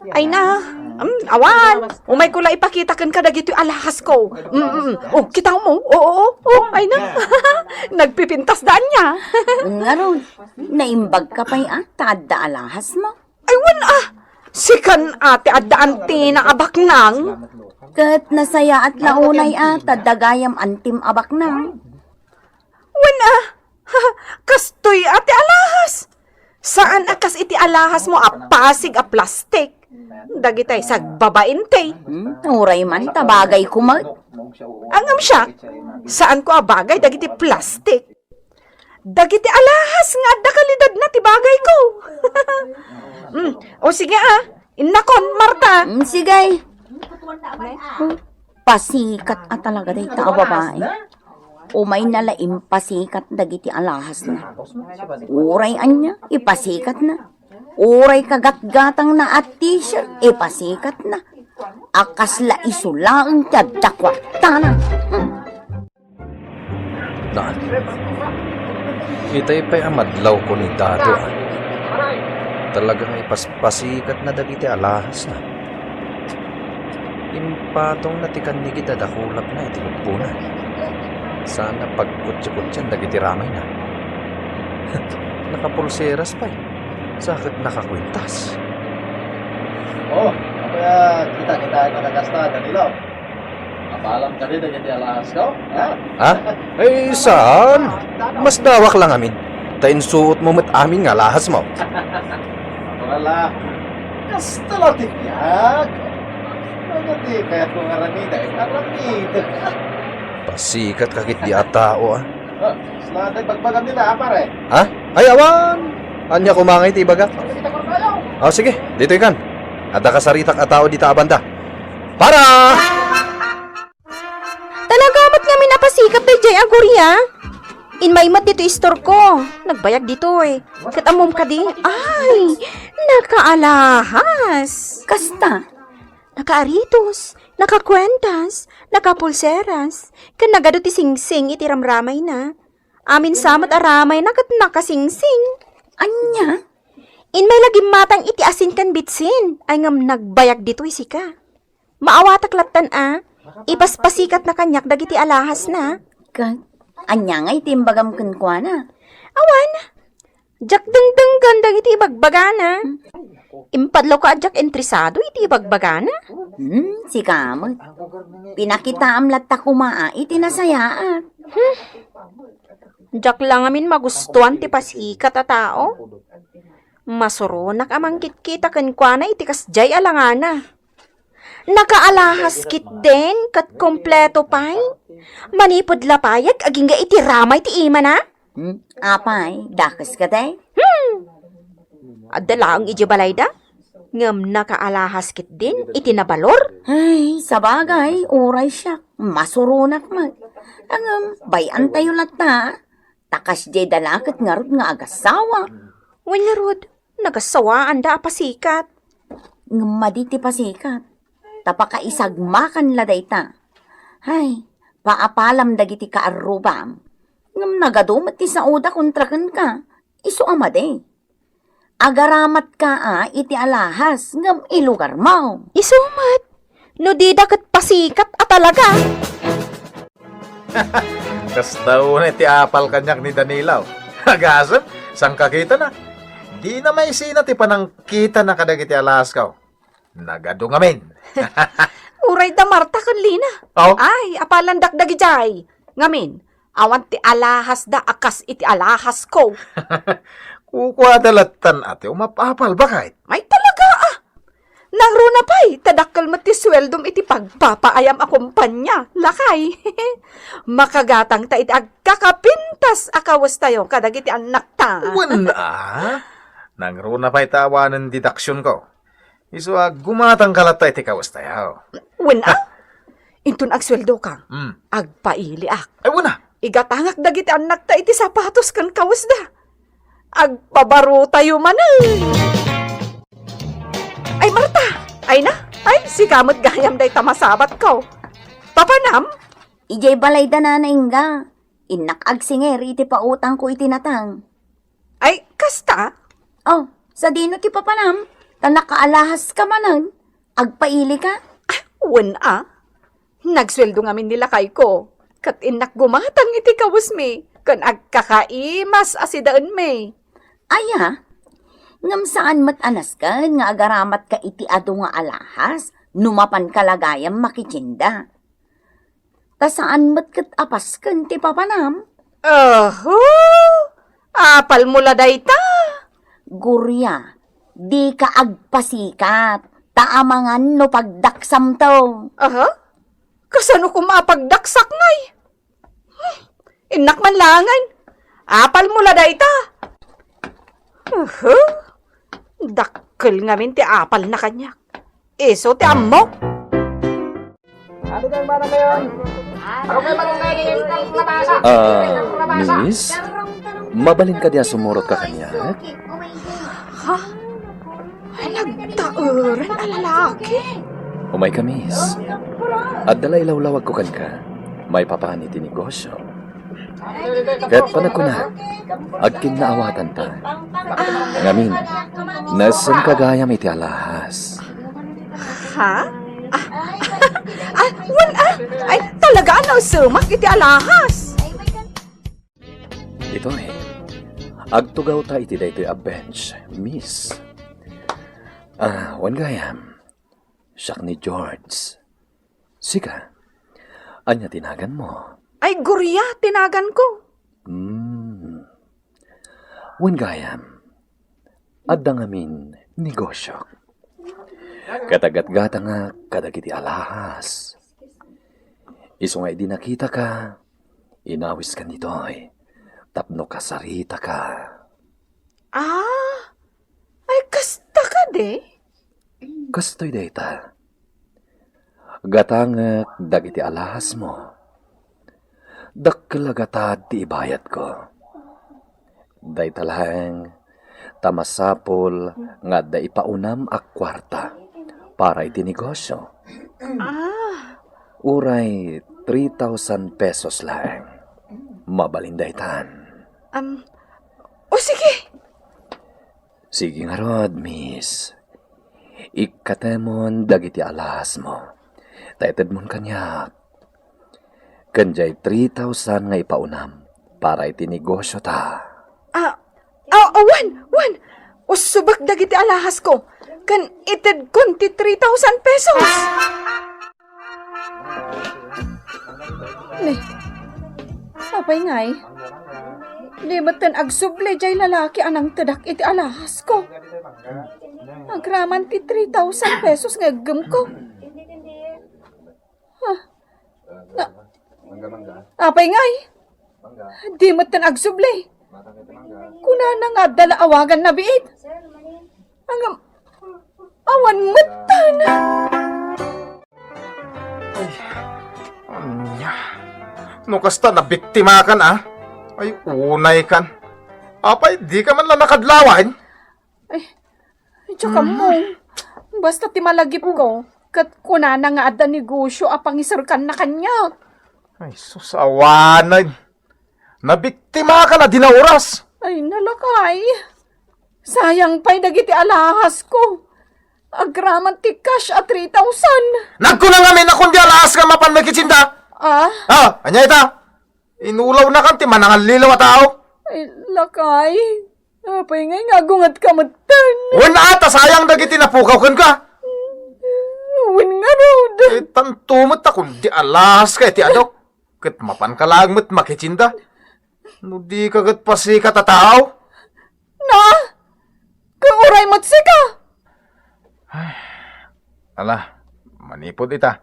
Ay na, um, awan. Umayko la ipakita kenka dagitoy alahas ko. Mm, mm. Oh, kita mo? Oo, oo, oh, ay na. Nagpipintas da ania. Ngarud, naimbag ka pay a, ta adda alahas mo? Ay, wen a. Sikan a ti adda antina a baknang. Ket nasayaat la unay a, ta adda gayam antim a baknang. Wen a. Kastoy a ti alahas. Saan a kas iti alahas mo a pasig a plastik. Dagitay sagbabain ti. Hmm, uray man, ta bagay ko met. Ngem siak, saan ko a bagay dagiti plastik. Dagiti alahas nga adda kalidadna ti bagay ko. Mm. O sige a, innakon, Marta. Mm, sige. Pasikat a talaga dayta a babae. Umayna la impasikat dagiti alahasna. Uray ania, ipasikatna. Uray kagatgatangna a t-shirt, ipasikatna. A kasla isu laeng ti adda kuartana. Hmm. Naan. Itay pay a madlawko ni Dado, a. Talaga nga ipaspasikatna dagiti alahasna. Impatongna ti kannigit a dakulapna iti lupona. Saan a pagkutsikutsian dagiti ramayna. Nakapulseras pay. Sa ket nakakuintas. Oh, apay a kita-kitaenna kasta, Danilo? Apalam kadi dagiti alahasko, ha? Ha? Ay, saan? Masdawak la ngamin. Ta insuotmo met amin nga alahasmo. Wala. Kasta la ti biag. Ano ti kayatko nga aramidek? Aramidek. Pasikatka ketdi a tao, a. Ah, saan ti bagbagam dita, a, pare? Ha? Ay, awan. Ania koma ngay ti ibagak? Sige, takor tayo. O, sige. Ditoy kan. Adda kasaritak a tao dita a banda. Para! Talaga met ngamin a pasikat daydiay a Gloria. Immay met ditoy istorko. Nagbayag ditoy. Ket ammom kadi? Ay, nakaalahas. Kasta? Nakaaritos, nakakuentas, nakapulseras, ken nagadu ti singsing iti ramramayna. Amin sa met a ramayna ket nakasingsing. Ania? Immay la gimmatang iti asin ken bitsin, ay ngem nagbayag ditoy sika. Maawatak lattan a, ipaspasikatna kaniak dagiti alahasna. Ket ania ngay ti imbagam kenkuana? Awan, diak dengdenggen dagiti ibagbagana. Hmm. Impadlawko a diak interesado iti ibagbagana. Hmm, sika met. Pinakitaam latta koma a iti nasayaat. Hmm. Diak la ngamin magustuan ti pasikat a tao. Masuronak a mangkitkita kenkuana iti kasdiay a langana. Nakaalahas ketdin ket kompleto pay. Manipud lapayag agingga iti ramay ti imana? Hmm? Apay, dakes kadi? Hmm. Adda laeng idiay balayda? Ngem nakaalahas ketdin iti nabalor? Ay, sabagay, uray siak, masuronak met. Ngem, bay-antayo latta. Ta kasdiay da la ket ngarud nga agasawa. Wen ngarud, nagasawaanda a pasikat. Ngem madi ti pasikat, ta pakaisagmakan la dayta. Hay, paapalam dagiti kaarrubam. Ngem nagadu met ti saoda kontra kenka, isu a madi. Agaramatka a iti alahas ngem ilugarmo. Isu met, no dida ket pasikat a talaga. Kasta unay ti apal kaniak ni Danilo. Agasem, sangkakitana. Dina maisina ti panangkitana kadagiti alahasko. Nagadu ngamin. Uray da Marta ken Lina. Oh? Ay, apalandak dagidiay. Ngamin, awan ti alahasda a kas iti alahasko. Kukuada lattan a ti umapapal, baket. Ay, talaga, a. Nangruna pay, ta dakkel met ti sueldom iti pagpapaayam a kompania, lakay. Makagatangta iti agkakapintas a kawestayo kadagiti annakta. Wen a, nangruna pay ta awanen deductionko. Isu a gumatangka latta iti kawestayo. Wen a, inton agsueldoka, hmm, agpailiak. Ay, wen a. Igatangak dagiti annakta iti sapatos ken kawesda. Agpabarotayo manen. Ay, Marta! Ay na! Ay, sika met gayam dayta masabatko. Papanam? Idiay balayda, Nana Inga. Innak agsinger iti pautangko iti natang. Ay, kasta? Oh, sadino ti papanam? Ta nakaalahas ka manen. Agpaili ka? Ah, wen a. Nagsueldo ngamin ni lakayko, ket innak gumatang iti kawesmi, ken agkakaimas a sidaenmi. Aya, ngem saan met a nasken nga agaramat ka iti adu nga alahas no mapan ka la gayam makitienda. Ta saan met ket a pasken ti papanam? Oho! Apalmo la dayta? Gloria, dika agpasikat, ta amangan no pagdaksamto. Aha? Kasano koma a pagdaksak ngay? Hmm, innak man laengen. Apalmo la dayta? Aha? Dakkel ngamin ti apalna kaniak. Isu ti ammok. Ano kayong manang ngayon? Ano kayo manang ngayon? Ah, miss, mabalin kadi a sumurot ka kaniak? Ha? Ay, nagtaeran a lalaki? Umay ka, miss. Adda la ilawlawagko kenka. Maipapan iti negosyo. Ket panagkuna, agkinnaawatanta. Ngamin, naessen ka gayam iti alahas. Ha? Ah, ah, wen a, ay, talaga a naesemak iti alahas. Ditoy, agtugawta iti daytoy a bench, miss. Ah, wen gayam, siak ni George. Sika, ania ti naganmo? Ay, Gloria ti naganko. Hmm. Wen gayam, adda ngamin negosyo. Ket aggatgatangak kadagiti alahas. Isu nga idi nakitaka, inawiskan ditoy tapno kasaritaka. Ah, ay, kasta kadi? Kastoy dayta. Gatangek dagiti alahasmo. Dakkel a gatad ti ibayadko. Dayta laeng ta masapul nga adda ipaunam a kuarta para iti negosyo. Ah. Uray three thousand pesos laeng. Mabalin daytan. Am, o sige. Sige ngarud, miss. Ikkatemon dagiti alahasmo. Ta itedmon kaniak. Ken diay three thousand nga ipaunam para iti negosyo ta. Ah, ah, ah, wen, wen. Usubek dagiti alahasko. Ken itedkon ti three thousand pesos. Ne, apay ngay? Di metten agsubli jay lalaki a nangtedak iti alahasko. Agraman ti three thousand pesos nga iggemko. Ha? Na, apay ngay? Di metten agsubli. Kunana nga adda la awagan na biit. Ngem, awan metten. Ay, ania? No kasta, nabiktimakan, a? Ay, unaykan. Apay, dika man la nakadlawan? Ay, diak ammo. Basta ti malagipko, ket kunana nga adda negosyo a pangiserkanna kaniak. Ay, sus, awanen. Nabiktimakan a di nauras. Ay, nalakay. Sayang pay dagiti alahasko. Agraman ti cash a three thousand. Nagkuna ngamin a kundi alahas nga mapan makitienda. Ah? Ah, ania ita? Inulawnakan ti manangallilaw a tao. Ay, lakay. Apay ngay nga agungetka metten? Wen a, ta sayang dagiti napukaw kenka. Wen ngarud. Eh, tanto met ta kundi alahaska iti adok. Ket mapanka laeng met makitienda. No dika ket pasikat a tao. Na? Ket uray met sika? Ay, Ala, manipud ita.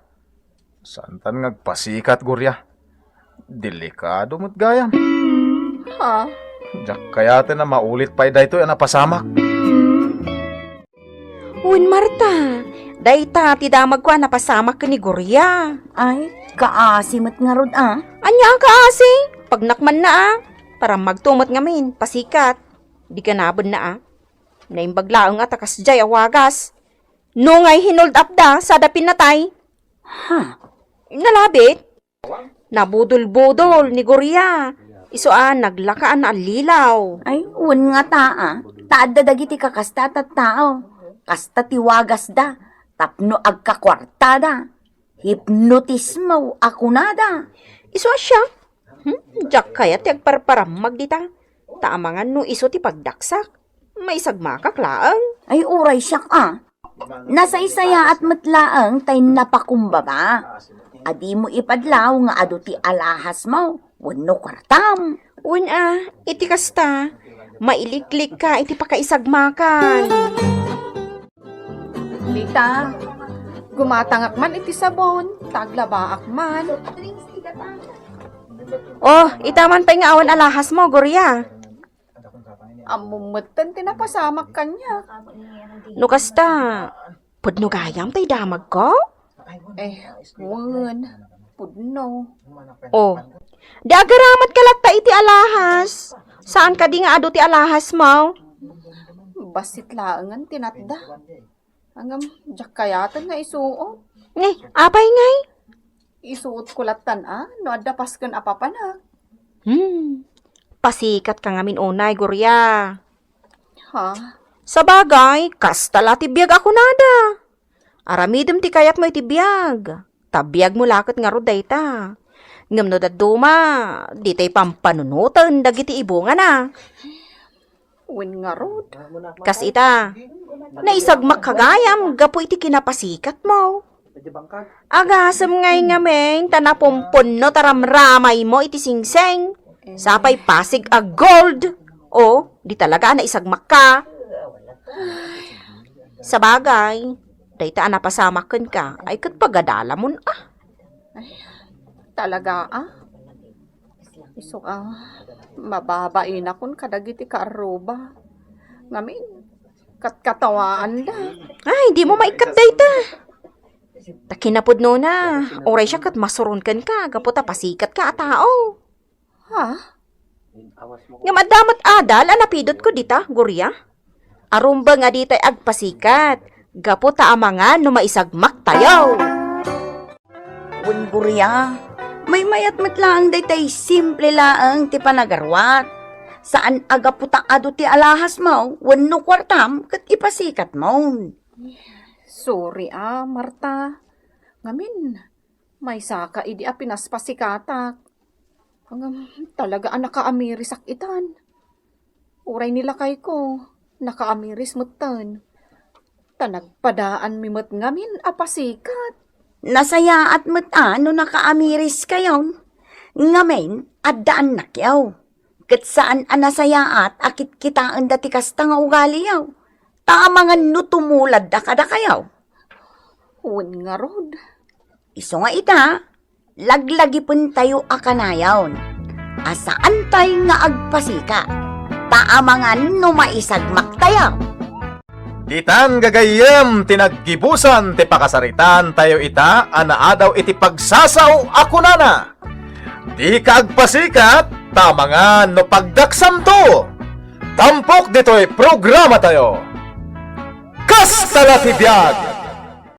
Saantan nga agpasikat, Gloria. Delikado met gayam. Ha? Diak kayaten a maulit pay daytoy a napasamak. Wen, Marta, dayta ti damagko a napasamak ken ni Gloria. Ay, kaasi met ngarud a. Ania a kaasi? Pagnak man na a. Parammagto met ngamin, pasikat. Di kanabenna a. Naimbag laeng a ta kasdiay a wagas. No ngay hinold up da, sada pinatay. Ha? Nalabit? Nabudol-budol ni Gloria. Isu a naglaka a naallilaw. Ay, wen ngata a. Ta adda dagiti kakasta a tattao. Kasta ti wagasda. Tapno agkakuartada. Hipnotismo a kunada. Isu a siak? Hmm? Diak kayat ti agparparammag dita. Ta amangan no isu ti pagdaksak. Maisagmakak laeng. Ay, uray siak a. Nasaysayaat met laeng tay napakumbaba. A dimo ipadlaw nga adu ti alahasmo wenno kuartam. Wen a, iti kasta, mailiklikka iti pakaisagmakan. Dita, gumatangak man iti sabon, ta aglabaak man. Oh, ita man pay nga awan alahasmo, Gloria. Ammom metten ti napasamak kaniak. No kasta, pudno gayam tay damagko? Eh, wen, pudno. Oh, di agaramat ka latta iti alahas. Saan kadi nga adu ti alahasmo? Bassit laengen ti natda. Ngem, diak kayaten nga isuot. Ngay, apay ngay? Isuotko lattan a, no adda pasken a papanak. Hmm. Pasikatka ngamin unay, Gloria. Ha? Sabagay, kasta la ti biag a kunada. Aramidem ti kayatmo iti biag. Ta biagmo la ket ngarud dayta. Ngem no dadduma, ditay pampanunoten dagiti ibungana. Wen ngarud. Kas ita, naisagmakka gayam gapu iti kinapasikatmo. Agasem ngay ngamin ta napumpunno ta ramramaymo iti singsing. Sapay pasig a gold. O, di talaga a naisagmakka. Sabagay, dayta a napasamak kenka, ay ket pagadalamon a. Ay, talaga a? Isu a, mababainakon kadagiti kaarruba. Ngamin, katkatawaanda. Ay, dimo maikkat dayta. Ta kinapudnona, uray siak ket masuron kenka, gapu ta pasikatka a tao. Ha? Ngem adda met adal a napidotko dita, Gloria? Arumbeng a ditay agpasikat, gapu ta amangan no maisagmaktayo. Wen, Gloria, maymayat met laeng daytay simple laeng ti panagaruat. Saan a gapu ta adu ti alahasmo wenno kuartam ket ipasikatmon. Sorry a, Marta. Ngamin, maysaka idi a pinaspasikatak. Ngem talaga a nakaamirisak itan. Uray ni lakayko, nakaamiris metten. Ta nagpadaanmi met ngamin a pasikat. Nasayaat met a no nakaamiriskayon. Ngamin, addaannakyo. Ket saan a nasayaat a kitkitaenda ti kasta nga ugaliyo. Ta amangan no tumuladda kadakayo. Wen ngarud. Isu nga ita, laglagipentayo a kanayon a saantay nga agpasikat, ta amangan no maisagmaktayo. Ditan gagayyem ti naggibusan ti pakasaritaantayo ita a naadaw iti pagsasao a kunana, "Dika agpasikat, ta amangan no pagdaksamto." Tampok ditoy programatayo. Kasta la ti biag!